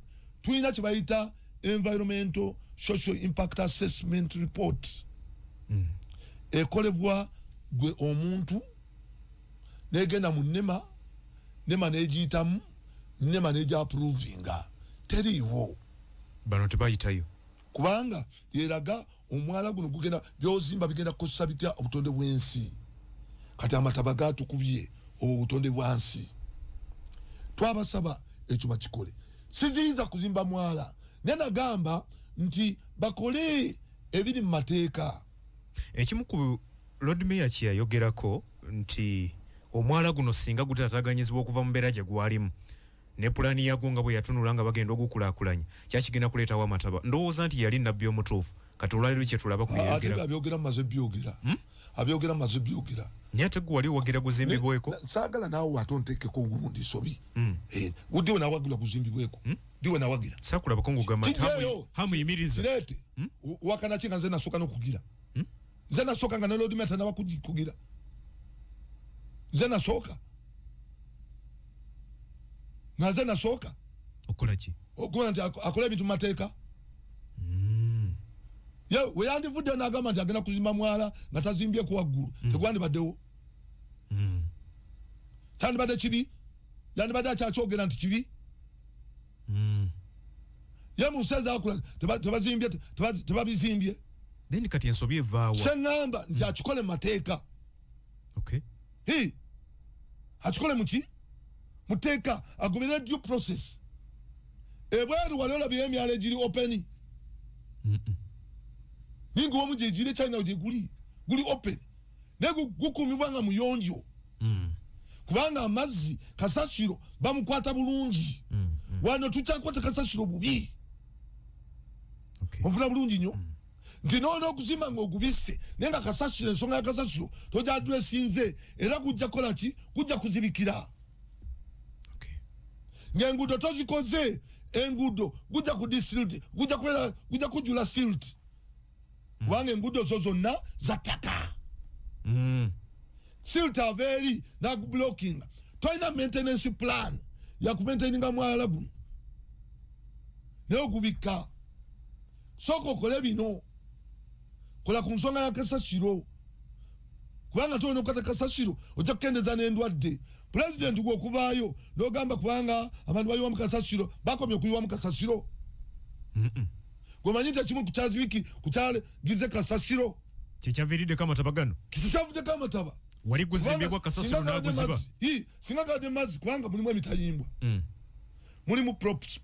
tulina kye bayita environmental social impact assessment report. Ekolebwa gwe omuntu negenda mu NEMA, NEMA negiyitamu, NEMA neja approvinga. Teriiwo. Bano tebayitayo kubanga yeraga omwala guno gugenda byozimba bigenda kukozesa bitya obutonde bw'ensi. Kati amataba gatukubye obwo obutonde bwansi, twabasaba ekyo bakikole. Siziyinza kuzimba mwala, naye nagamba nti bakole ebiri mu mateeka. Ekimu ku Lord Mayor kye yayogerako nti omwala guno singa gutaataganyizibwa okuva mu mbeera gye gwalimu ne pulaani yagwo nga bwe yatunula nga bagenda ogukulaakulanya, kyakigenda kuleetawo amataba. Ndowooza nti yali nabbi omutuufu. Kati olwaleero kye tulaba ku byeyogera, abyogera mumaze byogera, abyogera mumaze byogera, naye ate gwe wali owagira guzimbibweko. Saagala naawe ate onteekeko ogundi sobi. Diwe nawagira guzimbibweko, diwe nawagira saakulabako ng'ogamba nti hamuyimiriza kireete. Wakana ki nga nze nasooka n'okugira, nze nasooka nga ne Lord Mayor tanaba kugira, nze nasooka nga nze nasooka okola ki? Okukola nti akola ebintu mu mateeka. Ye we yandivuddeyo n'agamba nti agenda kuzimba mwala nga tazimbyeko waggulu, tegwandibaddewo. Kyandibadde kibi, yandibadde akyakyogera nti kibi. Ye mu nsi ezakula tebazimbye, tebabizimbye. Then kati ensobi evaawa? Kyeŋŋamba nti akikole mu mateeka. Akikole muki? Muteeka, agobere due process. Ebweru wali olabye emyalo egiri open. Ninga omu gyegiri China gye guli open, naye gukuumibwa nga muyonjo, kubanga amazzi kasasiro bamukwata bulungi. Wano tukyakwata kasasiro bubi. Onfuna bulungi nnyo nti noona okuzimba ng'ogubisse, naye nga kasasiro, ensonga ya kasasiro tojja addressinze, era gujja kukola ki? Gujja kuzibikira. Ng'enguudo tozikoze, enguudo gujja ku disilt, gujja kujjula silt, kubanga enguudo zo zonna za ttaka. Silt ava eri n'agublockinga. Tolina maintenance plan yakumaintaininga mwala guno, naye ogubikka. Sooka okole bino, kola ku nsonga ya kasasiro, Kubanga tolina okukata kasasiro ojja kukendeza n'endwadde. Pulezidenti gwe okuvaayo n'ogamba kubanga abantu bayiwamu kasasiro, bakomye okuyiwamu kasasiro. Gwemanyi nti ekimu ku kyazibiki kukyaligize kasasiro kyekyaviiriddeko amataba gano, kikyavuddeko amataba. Wali guzimbibwa kasasiro n'aguziba. Singa gadde mazzi, kubanga mulimu emitayimbwa, mulimu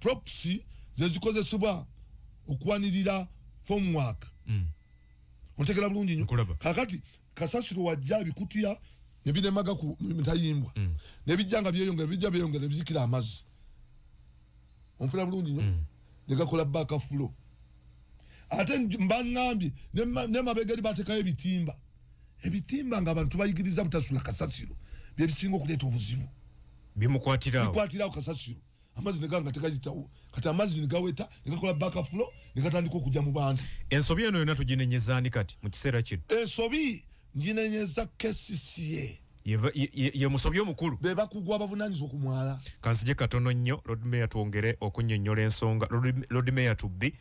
props zezikozesebwa okuwanirira formwork. Ontegera bulungi nnyo. Kakati kasasiro wajja ebikutiya ne biremaga ku mitayimbwa, ne bijja nga byeyongera, bijja byeyongera ne bizikira amazzi. Onfuna bulungi nnyo. Ne gakola back flow. Ate mbangambye ne mabega eri bateekayo ebitimba, ebitimba nga abantu bayigiriza butasula kasasiro, bye bisinga okuleeta obuzibu. Bimukwatirawo, bikwatirawo kasasiro, amazzi ne ganga tegayitawo. Kati amazzi ne gaweta ne gakola back flow ne gatandika okujja mu bantu. Ensobi eno yonna tuginenyeza ani kati mu kiseera kino? Ensobi nginenyeza KCCA. Ye musobi omukulu, be bakugwa abavunaanyizibwa ku mwala. Kanzije katono nnyo Lord Mayor twongere okunnyonnyola ensonga. Lord Mayor tubbi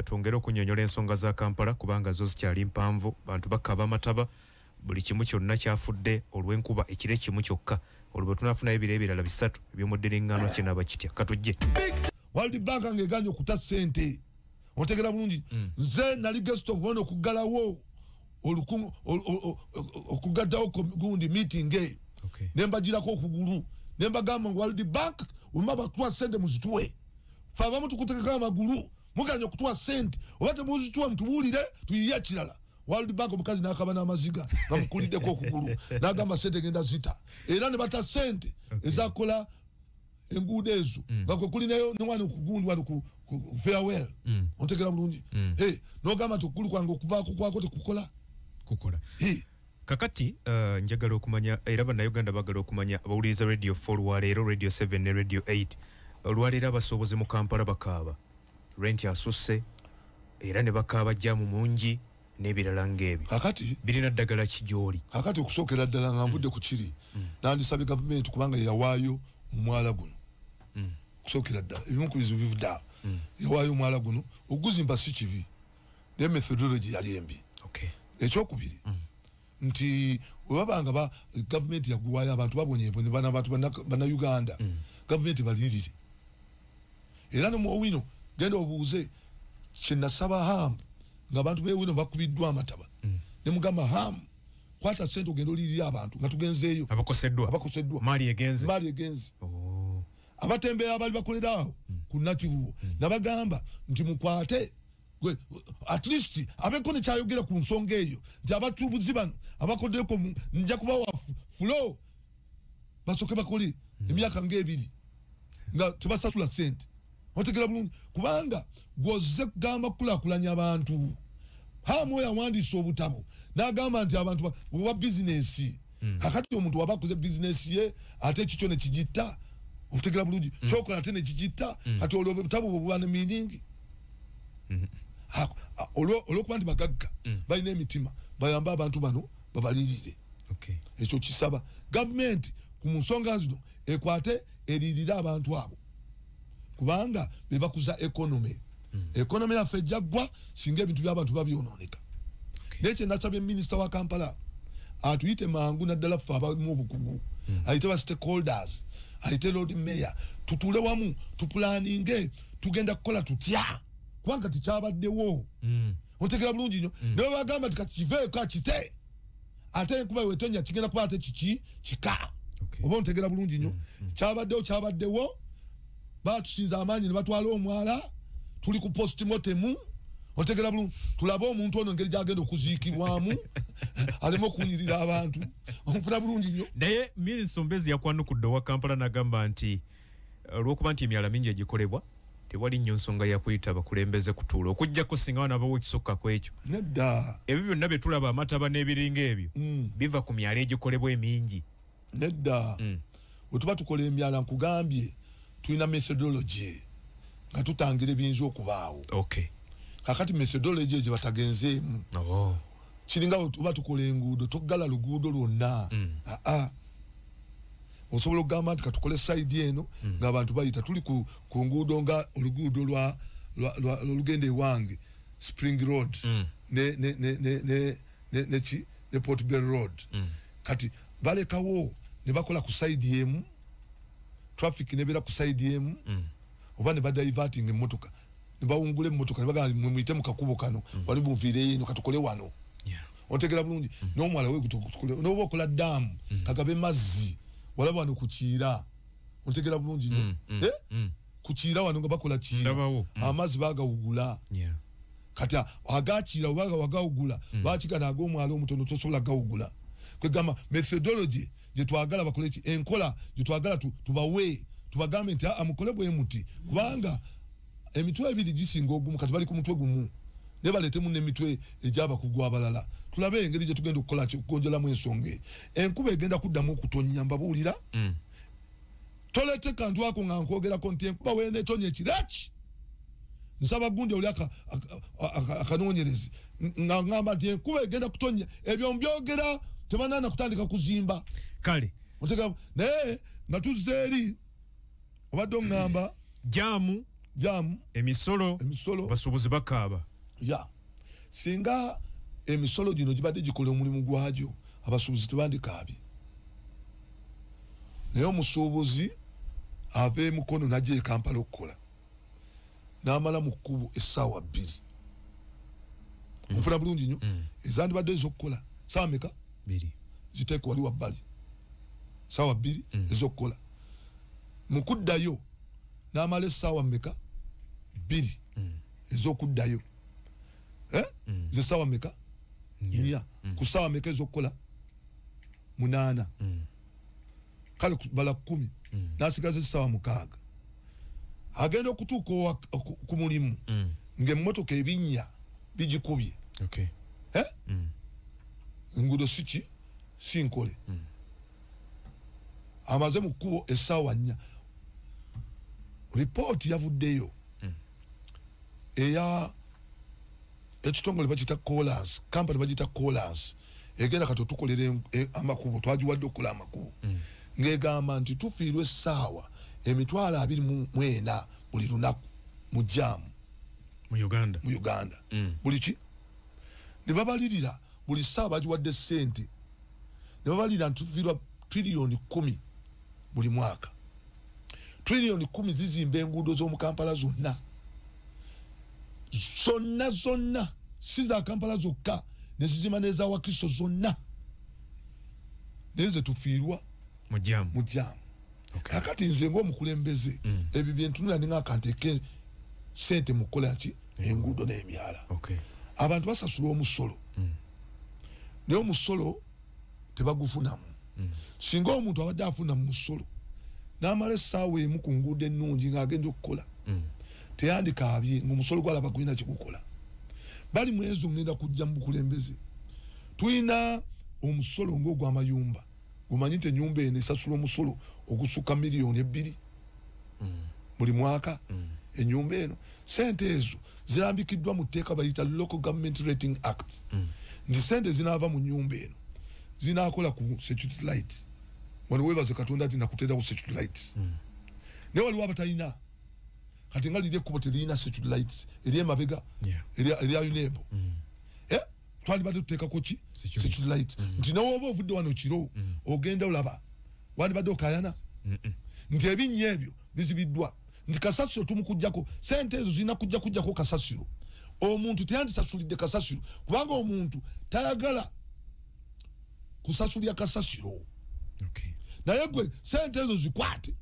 twongere okunnyonnyola ensonga za Kampala, kubanga zo zikyali mpanvu. Bantu bakaba amataba, buli kimu kyonna kyafudde olw'enkuba ekiro ekimu kyokka. Olwo bwe tunaafunayo ebiro ebirala 3 eby'omuddiriŋŋano kinaaba kitya? Katujje. World Bank ng'eganye okuta ssente. Ontegera bulungi. Nze nali guest of honor okuggalawo okugaddawo gundi meeting eyo. Ne mbagirako okugulu ne mbagamba World Bank wemba batuwa ssente muzituwe, fe abamu tukutekeko amagulu, muganye okutuwa ssente, oba temuzituwa mutubuulire tuyiye kirala. World Bank omukazi n'akaba n'amaziga nga mukuliddeko okugulu, n'agamba ssente genda zita, era ne bata ssente ezakola enguudo ezo, nga kwe kulinayo ne wano kugundi wano ku farewell. Ontegera bulungi. N'ogamba nti okugulu kwange okuvaako kwako tekukola kukola. Kakati njagala okumanya, era bannayuganda bagala okumanya, abawuliriza Radio 4 olwaleero, Radio 7 ne Radio 8 olwaleero, abasuubuzi mu Kampala bakaaba renti asusse, era ne bakaaba jjaamu mungi n'ebirala ng'ebyo. Kakati birina ddagala ki gy'oli? Kakati okusookera ddala nga nvudde ku kiri, nandisabye gavumenti, kubanga yawaayo omwala guno. Okusookera ddala ebimu ku bizibu bivudde awo. Yawaayo omwala guno, oguzimba si kibi, naye methodology yali embi. Ekyokubiri nti webabanga gavumenti yaguwaayo, abantu babonyebonye, bana abantu bannayuganda, gavumenti balirire. Era nomuowino genda obuuze kyenasaba Hamu ng'abantu bewino bakubiddwa amataba, ne mugamba Hamu kwata ssente ogenda olirira abantu nga tugenzeeyo. Abakoseddwa, maali egenze, maali egenze. Abatembeeya abali bakolera awo ku Nakivubo nabagamba nti mukwate at least abeko ne kyayogera ku nsonga eyo, nti abatuubuzi bano abakoddeko nja kubawa flow basooke bakole emyaka ng'ebiri nga tebasasula ssente. Otegera bulungi, kubanga gw'ozze kugamba kukulaakulanya abantu. Hamu oyo awandiisa obutabo n'agamba nti abantu bwa bizinesi. Kakati omuntu waba akoze bizinesi ye ate ekikyo ne kigitta, otegera bulungi, kyokola ate ne kigitta, kati olwo obutabo bwe buba ne meaning. Olwokuba nti bagagga balina emitima bayambe abantu bano babalirire. Ekyo kisaba gavumenti ku nsonga zino ekwate eririre abantu abo, kubanga bebakuza economy. Economy yaffe ejja singa ebintu by'abantu babyonooneka. Naye kye nasabye minisita wa Kampala atuyite mangu, naddala ffe abamu obukugu, ayite ba stakeholders, ayite Lord Mayor, tutuule wamu tupulaninge tugenda kukola tutya, kubanga tikyabaddewo. Ontegera bulungi nnyo. Ne bagamba nti kati kiveeko akite, ate enkuba wetonya kigenda kuba ate kiki kika. Oba ontegera bulungi nnyo. Kyabaddewo kyabaddewo, batusinza amaanyi ne batwala omwala, tuli ku postmortem. Otegera bulungi, tulabe omuntu ono engeri gyagenda okuziikibwamu aleme okunyirira abantu. Onfuna bulungi nnyo. Naye Millicent Mbezi yakwanukudde owa Kampala n'agamba nti olw'okuba nti emyala mingi egikolebwa tewali nnyo nsonga ya kuyita abakulembeze kutuula, okuggyako singa wanabawo ekisukka ku ekyo. Nedda, ebyo byonna bye tulaba amataba n'ebiringa ebyo biva ku myala egikolebwa emingi. Nedda, bwe tuba tukola emyala nkugambye tulina methodology nga tutangira ebiyinza okubaawo. Kakati methodology egyo batagenzeemu. Kiringa oba tukola enguudo, toggala luguudo lwonna. Aa, osobola okugamba nti katukole side eno ng'abantu bayita. Tuli ku nguudo nga oluguudo lwa olugenda ewange Spring Road ne ki ne Port Bell Road. Kati balekawo ne bakola ku side emu, traffic nebeera ku side emu, oba ne badiverting emmotoka, ne bawungula emmotoka ne bagamba muyite mu kakubo kano, wali muviireyo eno katukole wano. Otegera bulungi. N'omwala we gutukole n'oba okola dam kagabe mazzi walaba wano ku Kiira. Otegera bulungi nnyo. Ku Kiira wano nga bakola Kiira, amazzi bagawugula. Kati agakiira oba wagawugula, bakigana ag'omwala omutono tosobola gawugula. Kwegamba methodology gye twagala bakole ki, enkola gye twagala tubawe, tubagambe nti amukole bwe muti, kubanga emitwe ebiri gisinga ogumu. Kati bali ku mutwe gumu, ne baleetemu n'emitwe egy'abakugu abalala, tulabe engeri gye tugenda okukola ki, okugonjolamu ensonga. Enkuba egenda kuddamu okutonnya, mbabuulira. Tolete kantu ako nga nkwogerako nti enkuba weeneetonya ekiraki. Nsaba gundi oli akanoonyerezi nga ngamba nti enkuba egenda kutonya, ebyo mbyogera tebanaana kutandika kuzimba. Kale naye nga tuzze eri obadde oŋŋamba jamu emisolo basuubuzi bakaaba. Ya, singa emisolo gino gibadde gikola omulimu gwagyo, abasuubuzi tebandikaabye. Naye omusuubuzi ava e Mukono n'ajja e Kampala okukola, n'amala mu kkubo essaawa 2. Onfuna bulungi nnyo. Ezandibadde ez'okukola saawa meka? 2. Ziteeke wali wabbali, saawa 2 ez'okukola. Mu kuddayo n'amala essaawa meka? 2 ez'okuddayo. Ze ssaawa meka? 4. Ku ssaawa meka ez'okukola? 8. Kale bala 10, n'asigaza essaawa 6. Agenda okutuuka ku mulimu ng'emmotoka ebinnya bigikubye. Enguudo si ki, si nkole. Amaze mu kkubo essaawa 4. Ripooti yavuddeyo eya ekitongole bagiyita Collins, kampani bagiyita Collins, egenda kati otukolera amakubo, twagiwadde okukola amakubo, ng'egamba nti tufiirwa essaawa 24,000 buli lunaku mu jaamu mu Uganda. Mu Uganda. Buli ki ne babalirira buli ssaawa bagiwadde ssente, ne babalirira nti tufiirwa triliyoni 10 buli mwaka. Triliyoni 10 zizimba enguudo z'omu Kampala zonna zonna zonna, si za Kampala zokka, ne zizimba n'eza Wakiso zonna, naye ze tufiirwa mu jaamu. Mu jaamu. Kakati nze ng'omukulembeze, ebyo bye ntunula ninga akanteeke ssente mu kukola ki, enguudo n'emyala. Abantu basasula omusolo, naye omusolo tebagufunamu. Singa omuntu abadde afuna mu musolo n'amala essaawa emu ku nguudo ennungi ng'agenda okukola, teyandikaabye ng'omusolo gwalaba gulina kyegukola. Bali mu ezo ngenda kujja mu bukulembeze. Tulina omusolo ng'ogw'amayumba, omanyi nti ennyumba eno esasula omusolo ogusukka miliyoni 2 buli mwaka. Ennyumba eno sente ezo zirambikiddwa mu tteeka bayita Local Government Rating Act, nti sente zinaava mu nnyumba eno zinaakola ku security light. Wano weebaze Katonda nti nakuteerawo security light, naye waliwo abatalina. Kati nga liri ekkubo teririna security lights eri emabega erya UNEB, twandibadde tuteekako ki, security light, nti newoba ovudde wano kiro ogenda olaba wandibadde okayana nti ebinnya ebyo bizibiddwa, nti kasasiro tumukujjako. Sente ezo zirina kujja kujjako kasasiro. Omuntu teyandisasulidde kasasiro, kubanga omuntu tayagala kusasulya kasasiro. Naye gwe sente ezo zikwate,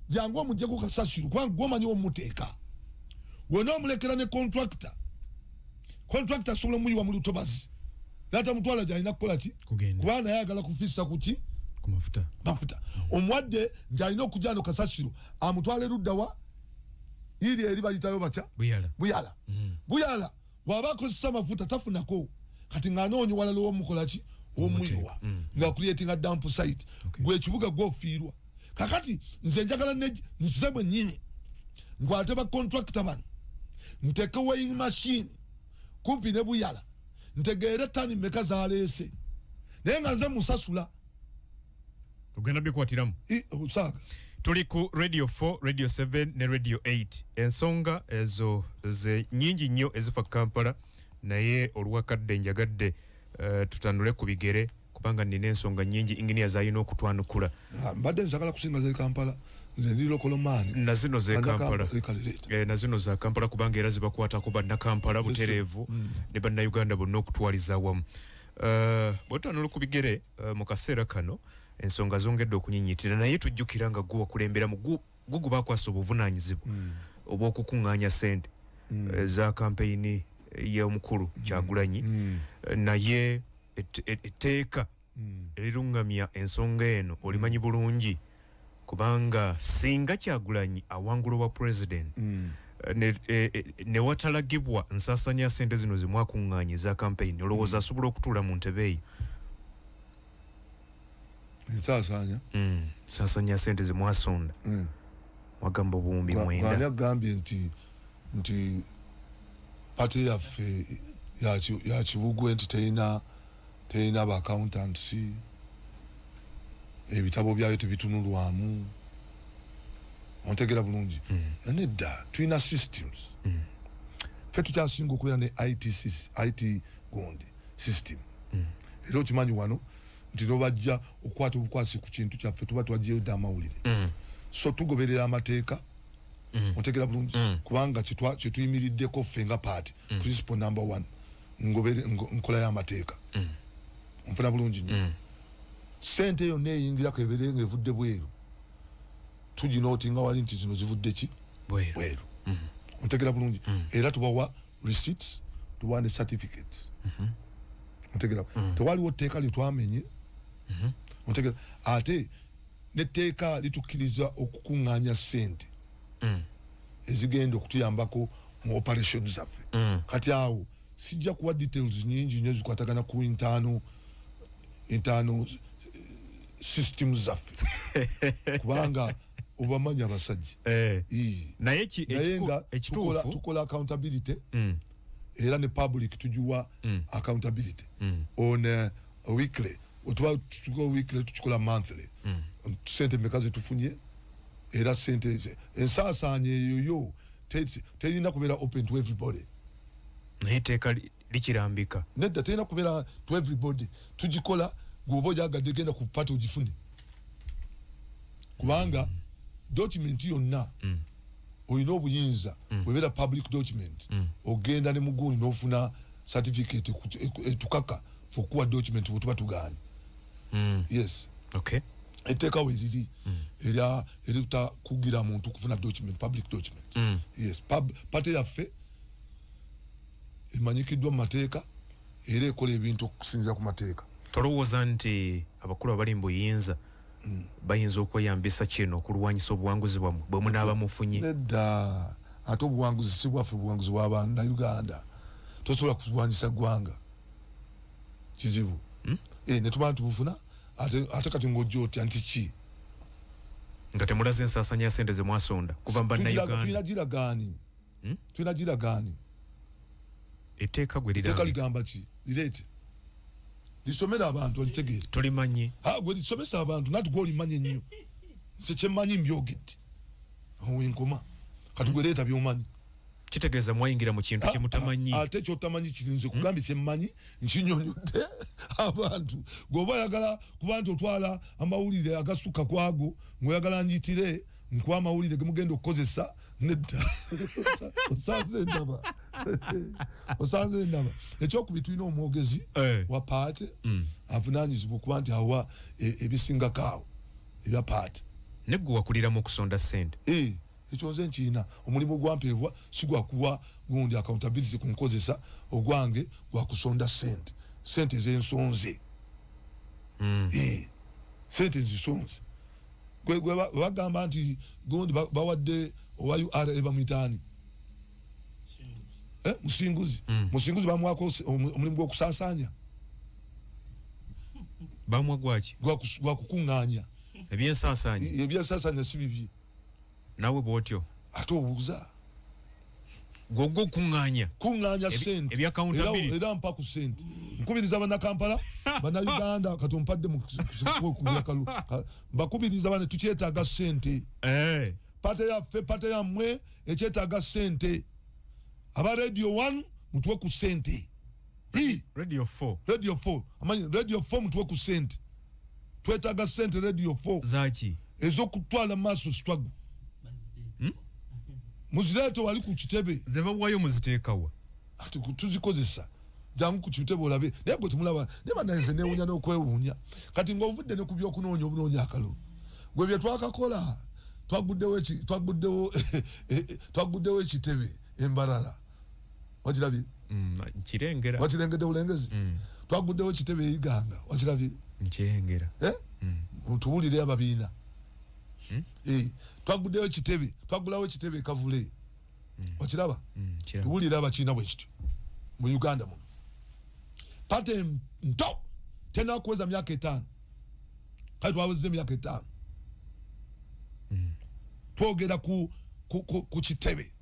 jangu omuggyeko kasasiro, kubanga gwomanyi omuteeka. Wena omulekera ne contractor, contractor asobola omuyiwa mu lutobazi n'atamutwala gy'alina kukola ki, kubanga naye ayagala kufissa ku ki, ku mafuta. Omuwadde nti alina okujja no kasasiro amutwale luddawa iri eri bayitayo batya, Buyala. Buyala bw'aba akozesa amafuta tafunako, kati ng'anoonya walala omukola ki, omuyiwa, nga creating a dump site. Gwe ekibuga gw'ofiirwa. Kakati nze njagala nze bwennyini nkwate ba contractor bano, nteeke weighing machine kumpi ne Buyala, ntegeere ttani mmeka z'aleese, naye nga nze musasula. Ogenda bikwatiramu. Saaga. Tuli ku Radio 4, Radio 7 ne Radio 8. Ensonga ezo ze nyingi nnyo ezifa Kampala, naye olwakadde njagadde Tutandule ku bigere kubanga nina ensonga nnyingi engineer zalina okutwanukula. Mbadde njagala kusinga z'e Kampala, nze ndi local man. Na zino z'e Kampala. Na zino za Kampala kubanga era zibakwatako bannakampala butereevu ne bannayuganda bonna okutwaliza awamu. Bw'otandula ku bigere mu kaseera kano ensonga zongedde okunyinyitira, naye tujjukira nga gwe wakulemberamu gugu bakwasa obuvunaanyizibwa obw'okukuŋŋaanya ssente za kampeyini y'omukulu Kyagulanyi, naye etteeka eriruŋŋamya ensonga eno olimanyi bulungi, kubanga singa Kyagulanyi awangula obwa president ne watalagibwa nsaasaanya ssente zino ze mwakuŋŋaanya eza kampeyini, olowooza asobola okutuula mu ntebe eyo? Nsaasaanya? Nsaasaanya ssente ze mwasonda. Wagamba obuwumbi 9. Ani agambye nti party yaffe ya Kibugwe nti terina ba accountants, ebitabo byayo tebitunulwamu? Ontegera bulungi? Nedda, tulina systems. Ffe tukyasinga okubeera ne IT gundi system. Era okimanyi wano nti nobajja okukwata obukwasi ku kintu kyaffe tuba twaggyeyo dda amawulire. So tugoberera amateeka. Ontegera bulungi? Kubanga kyetuyimiriddeko ffe nga party, principle number 1, nkola y'amateeka. Onfuna bulungi nnyo? Ssente yonna eyingirako ebeere ng'evudde bweru, tuginootinga wali nti zino zivudde ki? Bweru. Ontegera bulungi? Era tubawa receipts, tubawa ne certificates. Ontegera? Tewaliwo tteeka lye twamenye. Ontegera? Ate netteeka litukkiriza okukuŋŋaanya ssente ezigenda okutuyambako mu operation zaffe. Kati awo sijja kuwa details nyingi nnyo zikwatagana ku internal systems zaffe, kubanga obamanyi abasajja. Naye nga tukola accountability, era ne public tugiwa accountability on weekly. Otuba tukola weekly, tukikola monthly. Sente mmeka zetufunye, era sente ensaasaanya eyo yo terina kubeera open to everybody. Naye etteeka likirambika. Nedda, terina kubeera to everybody. Tugikola, gwoba ojagadde genda ku party ogifune, kubanga document yonna olina obuyinza, bwebeera public document, ogenda ne mugundi n'ofuna certificate etukaka fe okuwa document bwe tuba tuganye. Yes. Etteeka we riri era eritakugira muntu kufuna document, public document. Yes, party yaffe emanyikiddwa mu mateeka era ekola ebintu okusinziira ku mateeka. Tolowooza nti abakulu abali mu buyinza bayinza okweyambisa kino okulwanyisa obuwanguzi bwammwe bwe munaaba mufunye? Nedda, ate obuwanguzi si bwaffe, obuwanguzi bw'abannayuganda. Tosobola kulwanyisa ggwanga, kizibu. Ne tuba ntubufuna ate kati ng'ojja otya nti ki? Nga temulaze ensaasaanya ya ssente ze mwasonda kuva mu bannayuganda. Tulina giragaani? Tulina giragaani? Etteeka gwe Etteeka ligamba ki? Lireete, lisomere abantu balitegeere. Tolimanyi? Gwe lisomesa abantu, nati gwe olimanyi ennyo. Nze kyemmanyi mbyogedde, owenkoma. Kati gwe leeta by'omanyi. Kitegeeza mwayingira mu kintu kye mutamanyi. Ate kyotamanyi kirinze kugambye kyemmanyi nkinyonyodde abantu. Gweoba oyagala kuba nti otwala amawulire agasukka kwago, ng'oyagala njitire nkuwa amawulire ge mugenda okukozesa, nedda. Osanze ndaba, osanze ndaba. Ekyokubiri, tulina omwogezi wa party avunaanyizibwa okuba nti awa ebisingako awo ebya party. Ne gwe wakuliramu okusonda ssente? Ekyo nze nkiina. Omulimu gwampeebwa si gwakuwa gundi accountability ku nkozesa, ogwange gwakusonda ssente, ssente zensonze. Ssente nzisonze. Gwe bagamba nti gundi bawadde owa URA bamuyitaani, Musinguzi. Musinguzi bamuwako omulimu gw'okusaasaanya. Bamuwa gwaki? Gwakukuŋŋaanya ebyensaasaanya. Ebyensaasaanya si bibye. Nawe bw'otyo ate obuuza gwogwo okuŋŋaanya kuŋŋaanya ssente ebya accountability. Era mpa ku ssente. Nkubiriza bannakampala, bannayuganda, kati ompadde mbakubiriza bane, tukyetaaga ssente. Party yaffe, party yammwe ekyetaaga ssente. Aba Radio 1 mutuwe ku ssente. Radio 4. Radio 4. Amanyi Radio 4 mutuwe ku sente. Twetaaga sente Radio 4. Zaki? Ez'okutwala maaso struggle. Muzireete wali ku kitebe. Ze bawayo muziteekawa. Ati tuzikozesa. Jangu ku kitebe olabe. Naye gwe temulaba. Naye bannange neewuunya n'okwewuunya. Kati ng'ovudde ne ku by'okunoonya obunoonya akalulu. Gwe bye twakakola twaguddewo ekitebe embalala. Wakirabye? Nkirengera. Wakirengedde bulengezi? Twaguddewo ekitebe Iganga. Wakirabye? Nkirengera. Tuwulire ababiina. Twaguddewo ekitebe, twagulawo ekitebe Kavule. Wakiraba? Tuwulire abakiina bwe kityo mu Uganda muno. Pate nto tena kuweza myaka 5. Kati twaweze myaka 5. Twogera ku kitebe.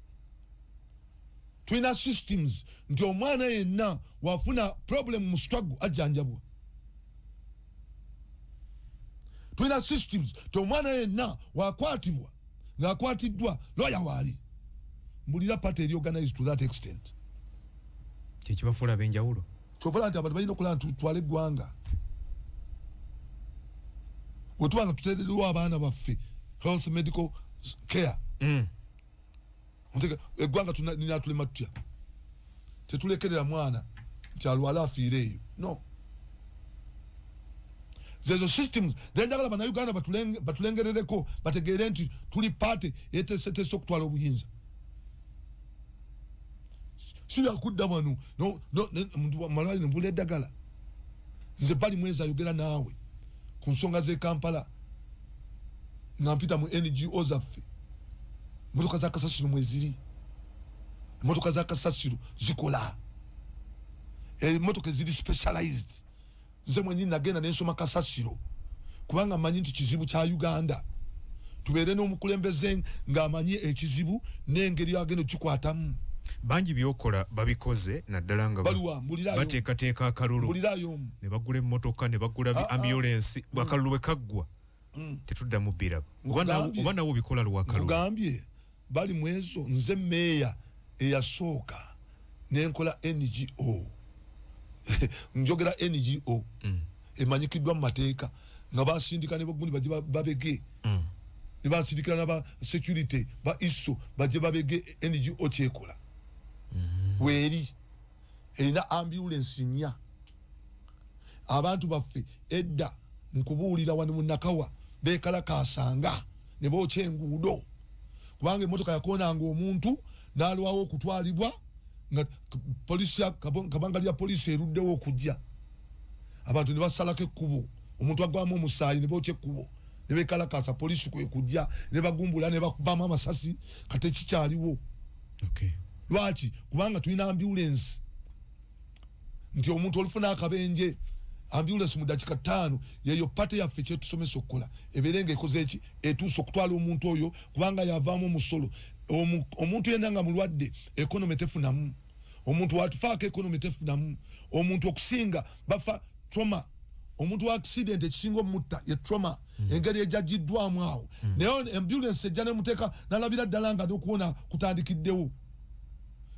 Tulina systems nti omwana yenna wafuna problem mu struggle ajjanjabwa. Tulina systems nti omwana yenna wakwatibwa ng'akwatiddwa lawyer waali. Mbulira party eri organized to that extent. Kyekibafuula ab'enjawulo. Kyovala nti abantu balina okulaba nti tutwale eggwanga. Bwe tuba nga tuteereddwa abaana baffe health medical care. Eggwanga linatulema tutya? Tetulekerera mwana nti alwala afiire eyo. No. Zezo systems zenjagala bannayuganda batulengerereko bategeere nti tuli party eteeseteese okutwala obuyinza. Si byakudda wano malwaliro mbula eddagala. Nze bali mwezi ayogera naawe ku nsonga z'e Kampala nga mpita mu NGO zaffe. Emmotoka za kasasiro mweziri. Emmotoka za kasasiro zikola. Emmotoka eziri specialized. Nze mwennyini nagenda ne nsoma kasasiro kubanga mmanyi nti kizibu kya Uganda. Tubeere n'omukulembeze ng'amanyi ekizibu n'engeri agenda okukikwatamu. Bangi byokola babikoze naddala nga bateekateeka akalulu ne bagula emmotoka ne bagula ambulensi akalulu bwe kaggwa tetuddamu bbiraba. Oba nawe obikola lwakalulu. Nkugambye bali mwezo nze meeya eyasooka nenkola NGO. Njogera NGO emanyikiddwa mu mateeka nga basindika ne bagundi bajje babege. Ne basindikira n'aba security ba ISO bajje babege NGO kyekola. Weeri erina ambulance 4. Abantu baffe edda nkubuulira wano mu Nakawa beekalakaasanga ne bookya enguudo kubanga emmotoka yakoonanga omuntu n'alwawo okutwalibwa nga polisi kabangali ya polisi eruddewo okujja. Abantu ne basalako ekkubo, omuntu agwamu omusaayi ne bookya ekkubo ne beekalakaasa, polisi kwe kujja ne bagumbula ne bakubamu amasasi. Kati ekikyaliwo. Lwaki? Kubanga tulina ambulance nti omuntu olufuna akabenje ambulance mu dakiika 5 yeyo party yaffe kyetusomesa okukola ebeere ng'ekoze eki etuuse okutwala omuntu oyo kubanga yavaamu omusolo. Omuntu yenna nga mulwadde economy tefunamu. Omuntu watufaako economy tefunamu. Omuntu okusinga bafa trauma. Omuntu wa accident ekisinga omutta ye trauma. Engeri ejjagiddwamu awo. Naye ambulance ejja nemuteeka n'alabira ddala nga n'okuwona kutandikiddewo.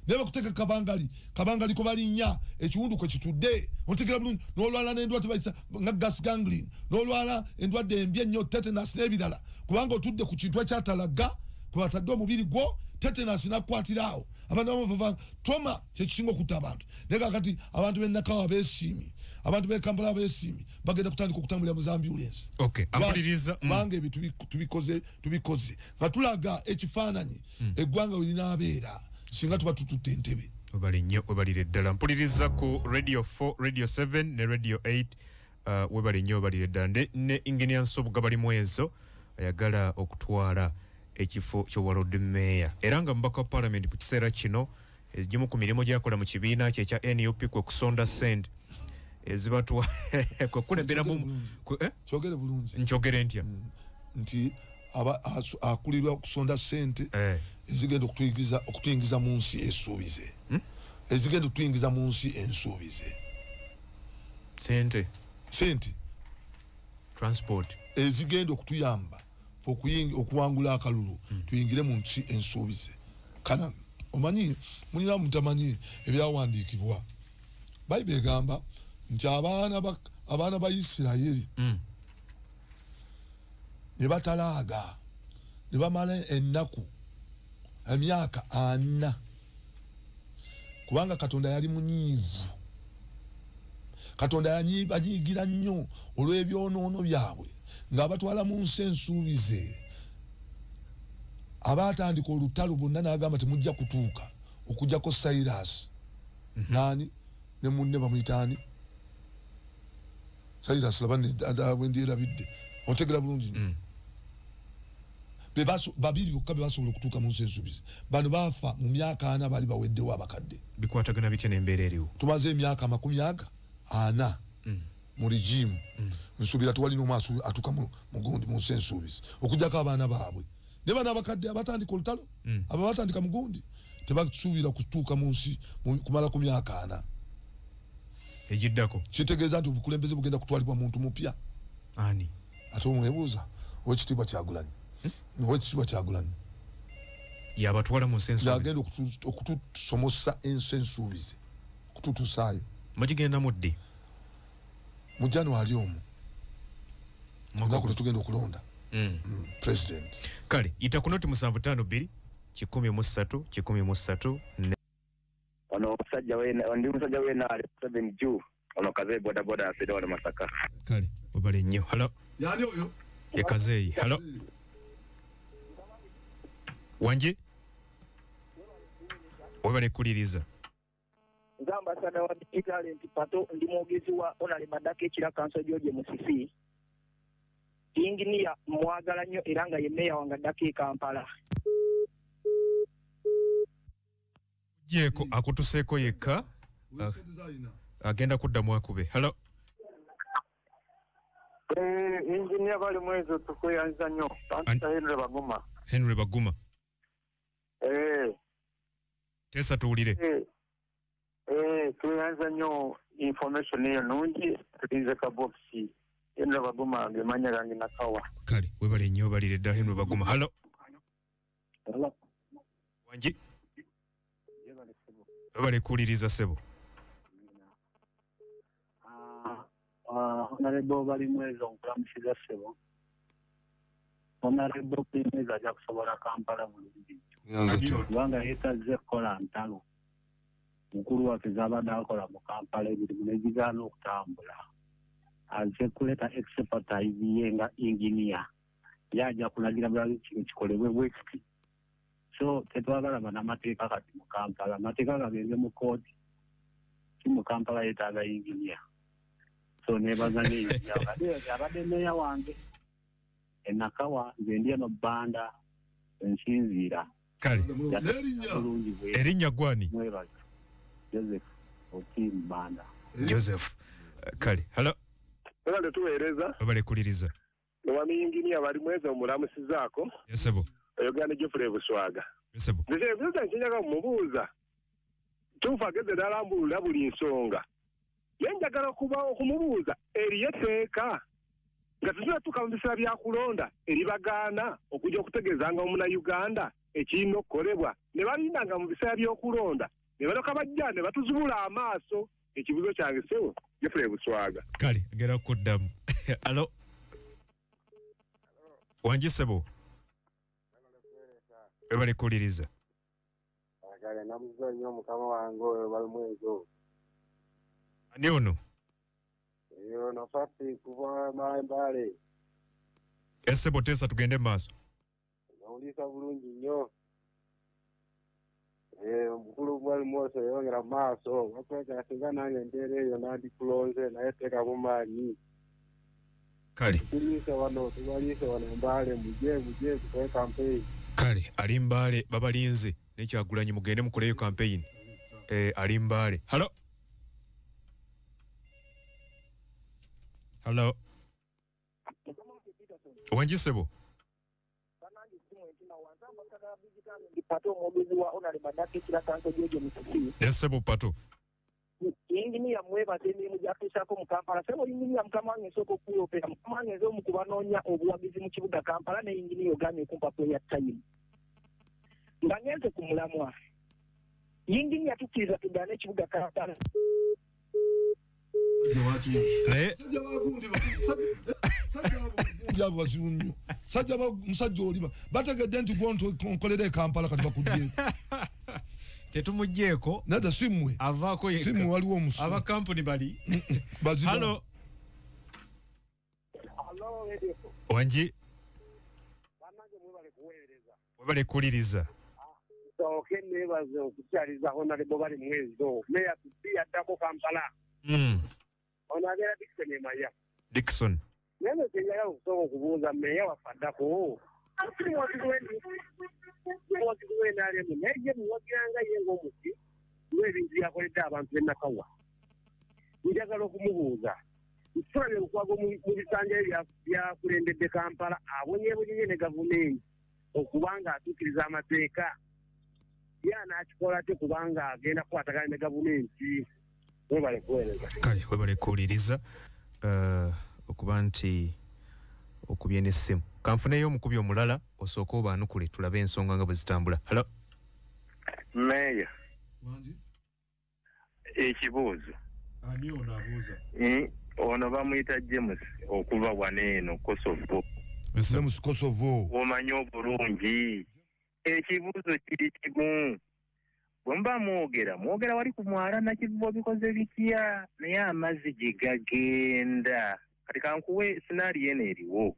Naye bakuteeka kabangali ko balinnya ekiwundu kwe kitudde ontegera bulungi n'olwala n'endwadde bayisa nga gas gangrene n'olwala endwadde embi ennyo tetanus n'ebirala kubanga otudde ku kintu ekyatalaga kubatadde omubiri gwo tetanus n'akukwatira awo. Abantu abamu bava trauma kyekisinga okutta abantu. Naye kaakati abantu b'e Nakawa beesiimye, abantu b'e Kampala beesiimye, bagenda kutandika okutambulira mu za ambulance. Kubanga ebyo tubikoze nga tulaga ekifaananyi eggwanga we linaabeera singa tuba tututte entebe. Webale nnyo, webalire ddala. Mpuliriza ku Radio 4, Radio 7 ne Radio 8. Webale nnyo, webalire ddala. Ne Engineer Nsubuga Balimwezo ayagala okutwala ekifo ky'obwa Lord Mayor era nga mubaka wa Parliament mu kiseera kino. Egimu ku mirimu gy'akola mu kibiina kye ekya NUP kwe kusonda ssente ezibatwa kwe kulemberamu. Kyogere bulungi. Nkyogere ntya? Nti akulirwa okusonda ssente ezigenda okutuyingiza mu nsi ensuubize. Ezigenda okutuyingiza mu nsi ensuubize. Ssente. Ssente. Transport. Ezigenda okutuyamba okuwangula akalulu tuyingire mu nsi ensuubize. Kana omanyi mulina mutamanyi ebyawandiikibwa. Bayibuli egamba nti abaana ba Isirayiri ne batalaaga ne bamala ennaku emyaka 4, kubanga Katonda yali munyiivu. Katonda yanyiigira nnyo olw'ebyonoono byabwe ng'abatwala mu nsi ensuubize. Abaatandika olutalo bonna n'agamba temujja kutuuka okujjako Cyrus nani ne munne bamuyita ani Cyrus laba bwendyerabidde otegera bulungi nnyo. Babiri bokka be basobola okutuuka mu nsi ensuubize. Bano baafa mu myaka 4 baali baweddewo abakadde. Bikwatagana bitya n'embeera eriwo? Tumaze emyaka 40 mu regimu. Nsuubira tewali n'omu atuuka mu gundi mu nsi ensuubize okuggyako abaana baabwe. Ne bano abakadde abatandika olutalo, abo batandika mugundi tebasuubira kutuuka mu nsi kumala ku myaka 4 egiddako. Kitegeeza nti obukulembeze bugenda kutwalibwa muntu mupya. Ani? Ate omwebuuza Owekitiibwa Kyagulanyi. Owekitiibwa Kyagulanyi yabatwala mu nsi ensuubize, yagenda okutusomosa ensi ensuubize, okututuusaayo. Mugigenda mu ddi? Mu January omwo olunaku lwetugenda okulonda president. Kale yita ku noti 752 103 103 Ono omusajja we ndi musajja we naali 7 Ju ono Kazeeyi boda boda afidde wano Masaka. Kale obale nnyo. Halo. Yani oyo? Ye Kazeeyi. Halo, wanje webale kuliriza. Nze ambasada wa Digital Pato, ndi mwogezi wa Honorable Madaka Ekira Kanso George Musisi. Inginiya mwagala nnyo era nga ye meeya wange addako e Kampala. Jeeko akutuseeko yekka agenda kuddamu akube. Halo. Engineer bali mwezo tukuyanza nnyo. Pastor Henry Baguma. Henry Baguma. Teesa tuwulire. Tuyanza nnyo information eyo nungi, tulinze ka box. Henry Baguma ngemanya gange nakawa. Kale webale nnyo, balire ddala Henry Baguma. Halo. Halo. Wangi. Webale kuwuliriza ssebo. Honorable Balimwezo nkulamusiza ssebo. Honorable Balimwezo ajja kusobola Kampala bulungi kubanga yeetazze kukola ntalo. Mukulu waffe z'abadde akola mu Kampala emirimu negigaana okutambula. Azze kuleeta expertise ye nga engineer. Ye ajja kulagira bulagi kino kikolebwe bwe kiti. So tetwagala bannamateeka kati mu Kampala. Amateeka gagende mu kooti. Si mu Kampala yeetaaga engineer. So nebaza abadde meeya wange enakawa nze ndi eno Bbanda ensinziira. Kale erinnya gwani? Mwebaza Joseph Otim Banda. Joseph. Kale halo. Webale tuweereza. Webale kuliriza. Owami inginiya Balimwezo omulamusizaako. Yesebo. Oyogera ne Geoffrey Buswaga. Yesebo. Nze ebibuuzo nkinyaga mumubuuza. Tuufu ageze n'alambulula buli nsonga. Ye njagala okuba okumubuuza eriyo etteeka nga tetunnatuuka mu biseera bya kulonda eribagaana okujja okutegeezanga Omunnayuganda ekirina okukolebwa ne balindanga mu biseera by'okulonda ne balyoka bajja ne batuzibula amaaso. Ekibuuzo kyange ssebo Geoffrey Buswaga. Kale agenda kuddamu. Alo. Wangi ssebo. Webale kuwuliriza. Kale namuziza nnyo mukama wange oyo Balimwezo. Ani ono? Eyo nafasi kuva Mbale. Ssebo teesa tugende mu maaso. Nawulisa bulungi nnyo. Omukulu Balimwezo yongera mu maaso. Wakweka singa nange embeera eyo nandikulonze naye teekamu maanyi. Kale. Tuliise wano, tubaliise wano Mbale, mujje tukole campaign. Kale ali Mbale babalinze ne Kyagulanyi mugende mukoleyo campaign. Ali Mbale. Halo. Halo. Wangi ssebo. Pato omwogezi wa Honorable Madaka Ekira Kanso George Musisi. Ssebo Pato. Inginiya mwebaza emirimu gy'atuusaako mu Kampala. Ssebo inginiya mukama wange nsooka okuyopera. Mukama wange nze omu ku banoonya obuwagizi mu kibuga Kampala ne inginiya ogaanye okumpa prayer time. Nga ngenze ku mulamwa. Inginiya tukkiriza tugaane ekibuga Kampala. Sajja musajja oliba bategedde nti gwonkolera e Kampala kati bakuggyeko. Tetumuggyeko. Nedda si mmwe. Avaako yekka. Si mmwe waliwo omusu. Aba kampuni bali. Halo. Wangi. Webale kuwuliriza. Nsooke neebaze okukyaliza Honorable Bali Mwezo. Meya Tupi addako Kampala. Ono abeera Dickson Emaya. Dickson. Naye nze njagala okusooka okubuuza meya waffe addako. Muwagizi w'NRM naye ye muwagiranga ye ng'omuti lw'ebintu byakoledde abantu b'e Nakawa. Njagala okumubuuza. Tulabye Lukwago mu bisanja byakulembedde Kampala abonyeebonye ne gavumenti okubanga atuukiriza amateeka. Ye anaakikola atya kubanga agenda kukwatagana ne gavumenti? Webale kuweereza. Kale webale kuwuliriza okuba nti okubye n'essimu. Kanfuneyo omukubi omulala osooke obaanukule tulabe ensonga nga bwe zitambula. Halo. Meya. Wangi. Ekibuuzo. Ani ono abuuza? Ono bamuyita James okuva wano eno Kosovo. James Kosovo. Omanyi obulungi. Ekibuuzo kiri kimu. Bwe muba mwogera wali ku mwala Nakivubo bikoze bitya naye amazzi gye gagenda. Kati kankuwe scenario eno eriwo.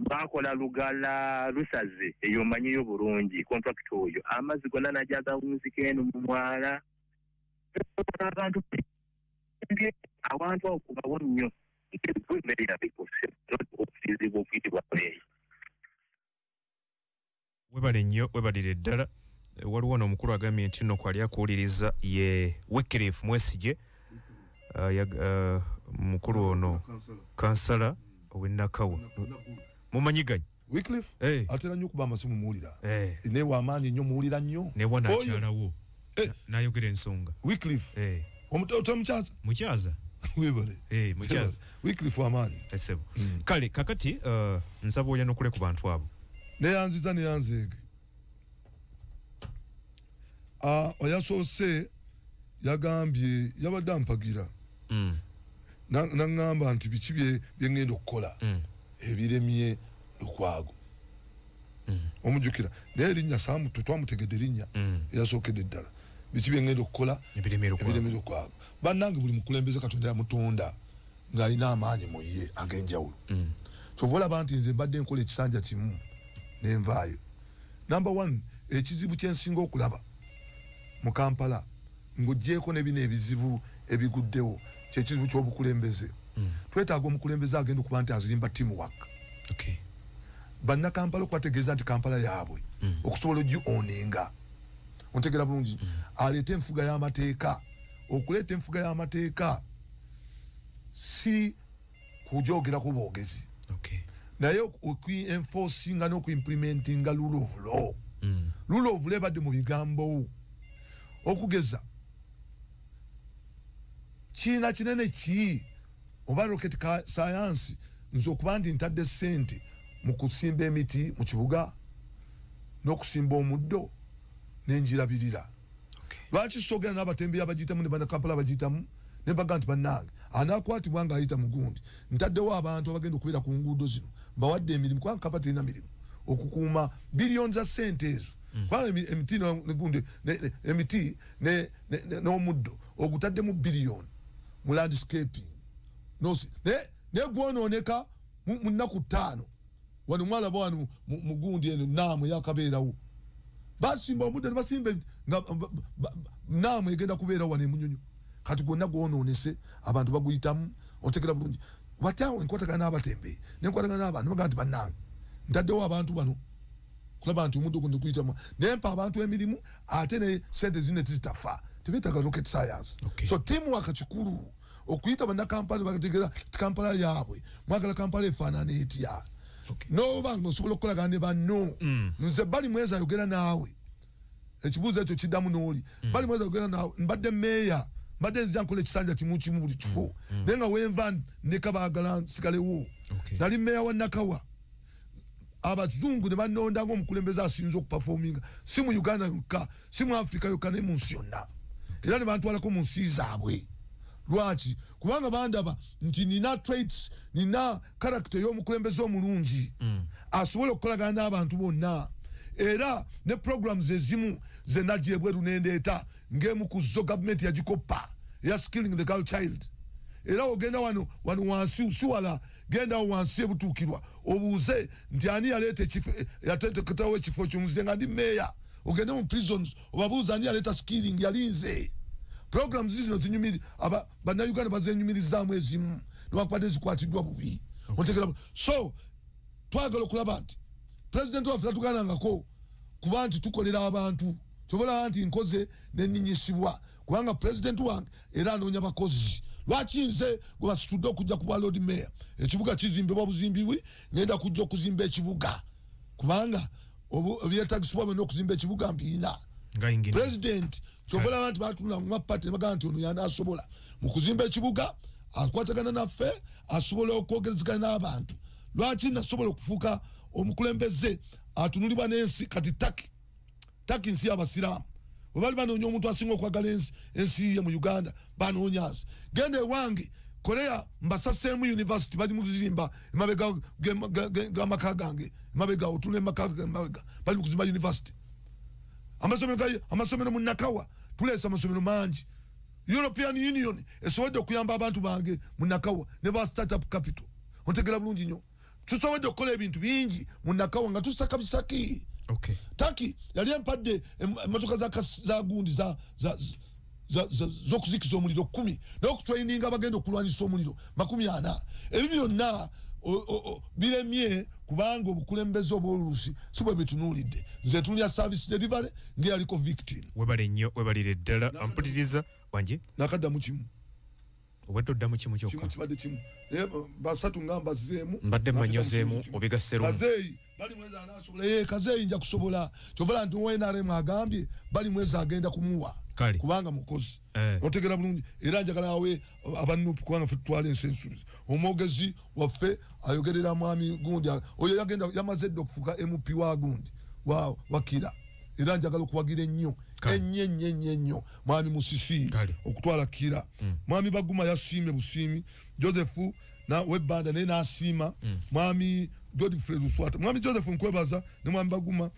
Bakola Lugala Lusaze eyo omanyiyo bulungi contract oyo amazzi gonna najja gawunzika eno mu mwala. Abantu awantu awo kubawo nnyo okuyitibwa meeya. Webale nnyo, webalire ddala. Waliwo n'omukulu agambye nti nno kwali akuwuliriza ye Wycliffe Mwesigye, mukulu ono kansala ow'e Nakawa. Mumanyiganye Wycliffe? Atera nnyo okuba amasimu muwulira. Naye w'amaanyi nnyo muwulira nnyo. Ne wanakyalawo n'ayogera ensonga. Wycliffe. Otamukyaza? Mukyaza. Webale. Mukyaza. Wycliffe w'amaanyi. Esebo. Kale kakati nsaba oyanukule ku bantu abo. Neyanziza neyanzeege. Oyasoose yagambye yabadde ampagira. Naŋŋamba nti biki bye ŋŋenda okukola ebiremye Lukwago. Omujjukira naye erinnya twamutegedde erinnya erasookedde ddala. Biki bye ŋŋenda okukola ebiremye Lukwago. Bannange buli mukulembeze Katonda yamutonda ng'alina amaanyi mu ye ag'enjawulo. Kyova olaba nti nze mbadde nkola ekisanja kimu nenvaayo. Number one, ekizibu kyensinga okulaba mu Kampala ng'oggyeeko ne bino ebizibu ebiguddewo kyekizibu ky'obukulembeze. Twetaaga omukulembeze agenda okuba nti azimba teamwork. Bannakampala okubategeeza nti Kampala yaabwe okusobola ogioninga. Ontegeera bulungi. Aleete enfuga y'amateeka. Okuleeta enfuga y'amateeka si kujoogerako bwogezi. Naye okuenforcinga n'okuimplementinga rule of law. Rule of law ebadde mu bigambo. Okugeza kiina kinene ki oba rocket science nze okuba nti ntadde ssente mu kusimba emiti mu kibuga n'okusimba omuddo n'enjirabirira. Lwaki sogera n'abatembeeyi abagiyitamu ne bannakampala abagiyitamu ne mbaga nti bannange anaakwatibwa ng'ayita mu gundi ntaddewo abantu abagenda okubeera ku nguudo zino mbawadde emirimu kubanga Kampala terina mirimu okukuuma biliyoni za ssente ezo. Kubanga emiti negundi emiti n'omuddo ogutaddemu biliyoni mu landscaping naye gwonooneka mu nnaku 5. Wano mwalaba wano mu gundi eno naamu eyakabeerawo basimba omuddo ne basimba nga naamu egenda kubeerawo wano emunyonyo. Kati gwonna gwonoonese abantu baguyitamu. Ontegera bulungi. Watyawo enkwatagana n'abatembeeyi nenkwatagana n'abantu bagamba nti bannange ntaddewo abantu bano kulaba nti omuddo guno guyitamu nempa abantu emirimu ate ne sente zino tezitafa. Tebeetaaga rocket science. So teamwork kikulu okuyita bannakampala bategeeza Kampala yaabwe mwagala Kampala efaanana etya. N'oba ng'osobola okukolagana ne banno. Nze Bali Mwezi ayogera naawe ekibuuzo ekyo kiddamu n'oli. Bali Mwezi ayogera naawe mbadde meeya mbadde nzija nkola ekisanja kimu kimu buli kifo naye nga wenva ndeka baagala nsigalewo. Nali meeya wa Nakawa. Abazungu ne banonda ng'omukulembeze asinze okuperforminga si mu Uganda yokka, si mu Africa yokka, ne mu nsi yonna. Era ne bantwalako mu nsi zaabwe. Lwaki? Kubanga bandaba nti nina traits, nina character y'omukulembeze omulungi asobola okukolagana n'abantu bonna. Era ne programs ezimu ze najja ebweru nendeeta ng'emu ku zo gavumenti yagikoppa eya skilling the girl child. Era ogenda wano wansi si wala, genda wansi ebutuukirwa obuuze nti ani yaleeta ekifo, yateeketawo ekifo ky'omuze nga ndi meeya. Ogende mu prisons obabuuze ani yaleeta skilling, yalinze. Programs zino zinyumiri aba bannayuganda bazenyumirizaamu ezimu newankubadde zikwatiddwa bubi. Otegeera? So twagala okulaba nti pulezidenti waffe tatugaanangako kuba nti tukolera abantu. Kyobola nti nkoze nenninyisibwa kubanga pulezidenti wange era anoonya bakozi. Lwaki nze gwe basitudde okujja ku bwa Lord Mayor? Ekibuga kizimbibwa buzimbibwi, ngenda kujja okuzimba ekibuga kubanga ebyetaagisibwa byonna okuzimba ekibuga mbiina. President kyobola nti batunula mu party ne bagamba nti ono yanaasobola mu kuzimba ekibuga, akwatagana naffe, asobola okwogerezeganya n'abantu. Lwaki nasobola okufuuka omukulembeze atunulibwa n'ensi? Kati Taki nsi y'abasiraamu, bwe bali banoonya omuntu asinga okwagala ensi ye mu Uganda banoonya nze. Genda ewange Korea, mbasaseemu university bali mu kuzimba emabega g'amaka gange, emabega otula emaka emabega bali mu kuzimba university. Amasomero mu Nakawa tuleese amasomero mangi. European Union esobodde okuyamba abantu bange mu Nakawa ne ba startup capital. Ontegera bulungi nnyo. Tusobodde okukola ebintu bingi mu Nakawa nga tusaka bisaki. Taki yali empadde emmotoka za gundi z'okuzikiza omuliro 10 n'okutraininga abagenda okulwanyisa omuliro 40. Ebyo byonna biremye kubanga obukulembeze obw'oluusi si bwe bitunuulidde. Nze tunulya service delivery ng'eyaliko victim. Webale nnyo, webalire ddala. Ampuliriza wanje nakaddamu kimu. Obadde oddamu kimu kyokka. Kimu kibadde kimu. Naye basatu nga mbazzeemu. Mbadde mmanyozeemu obigasse lumu. Kazeeyi Balimwezo anaasobola. Ye Kazeeyi nja kusobola. Kyobola nti owa NRM agambye Balimwezo agenda kumuwa kubanga mukozi. Otegera bulungi. Era njagala awe abanupu kubanga ffe tutwala ensi ensuubizi. Omwogezi waffe ayogerera mwami gundi oyo yagenda yamaze dda okufuuka MP wa gundi wa Kira. Era njagala okuwagira ennyo ennyo ennyo ennyo ennyo mwami Musisi okutwala Kira. Mwami Baguma yasiimye busiimi. Joseph na Webbanda naye n'asiima. Mwami Godfrey Luswata, mwami Joseph nkwebaza ne mwami Baguma,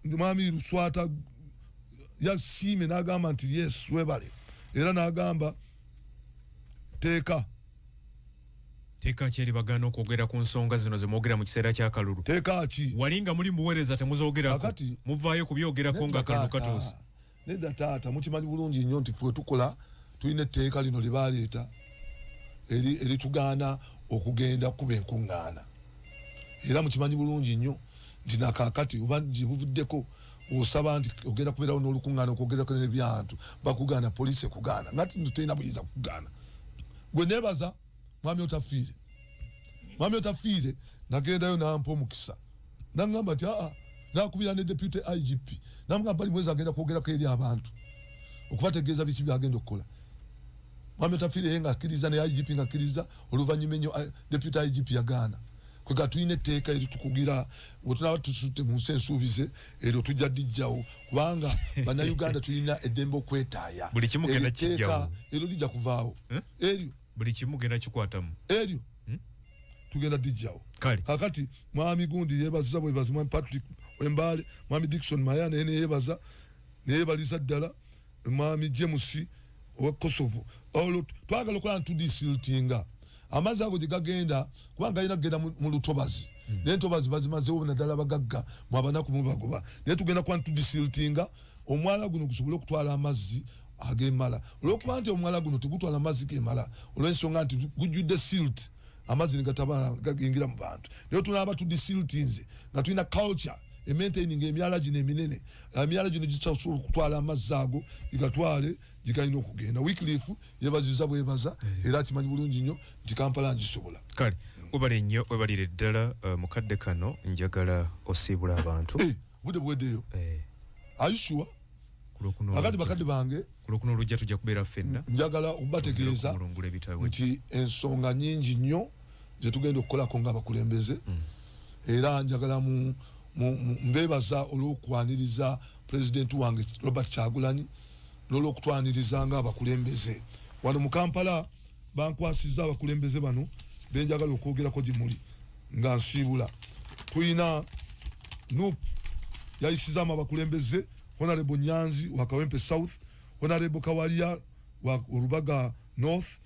mwami Luswata yasiimye n'agamba nti yes webale. Era n'agamba teeka ki eri bagaana okwogera ku nsonga zino ze mwogera mu kiseera ky'akalulu? Teeka ki? Wali nga muli muweereza temuzoogerako, muvaayo kubyogerako nga akalulu katuuse. Nedda taata, mukimanyi bulungi nnyo nti ffe tukola tulina etteeka lino lye baleeta eritugaana okugenda kuba enkuŋŋaana. Era mukimanyi bulungi nnyo nti nakaakati oba gye buvuddeko osaba nti ogenda kubeerawo n'olukuŋŋaana okwogerako n'ebyantu bakugaana, poliisi ekugaana, nga ti terina buyinza kukugaana. Gwe neebaza mwami Otafiire. Mwami Otafiire nagendayo n'ampa omukisa n'aŋŋamba nti aa, nakubira ne deputy IGP n'amugamba Balimwezo agenda kwogerako eri abantu okubategeeza biki byagenda okukola. Mwami Otafiire ye ng'akkiriza ne IGP ng'akkiriza, oluvannyuma ennyo deputy IGP yagaana. Kwega tulina etteeka eritukugira bwe tunaaba tusutte mu nsi ensuubize eryo tujja ddijjawo kubanga bannayuganda tulina eddembe okwetaaya. Buli kimu genda kijjawo. Eryo lijja kuvaawo. Eryo buli kimu genda kikwatamu. Eryo tugenda ddijjawo. Kakati mwami gundi yeebaza bwebaza mwami Patrick Wembale, mwami Dickson Maya naye neyeebaza neyeebaliza ddala mwami James owa Kosovo. Olwo twagala okukola nti tudisiltinga amazzi ago gye gagenda kubanga galina kugenda mu lutobazi. Naye entobazi bazimazeewo naddala abagagga mu abanaku mubagoba. Naye tugenda kuba nti tudisiltinga omwala guno gusobole okutwala amazzi ag'emmala. Olw'okuba nti omwala guno tegutwala mazzi g'emmala olw'ensonga nti gujjudde silt, amazzi ne gatabala gayingira mu bantu. Naye tunaaba tudisiltinze nga tulina culture emaintaining emyala gino eminene, emyala gino gisobola okutwala amazzi ago gigatwale gigalina okugenda. Wycliffe yeebaziza bwebaza era akimanyi bulungi nnyo nti Kampala ngisobola. Kale webale nnyo, webalire ddala. Mukadde kano njagala osiibula abantu. Budde buweddeyo. Are you sure? Akati bakadde bange kulwokuno olujja tujja kubeera ffenna. Njagala okubategeeza nti ensonga nnyingi nnyo ze tugenda okukolako ng'abakulembeze. Era njagala mbebaza olw'okwaniriza pulezidenti wange Robert Kyagulanyi n'olwokutwaniriza nga abakulembeze wano mu Kampala. Bankwasizza abakulembeze bano benjagala okwogerako gye muli nga nsiibula. Tulina NUP yayisizaamu abakulembeze: Honorable Nyanzi wa Kawempe South, Honorable Kawalya wa Rubaga North.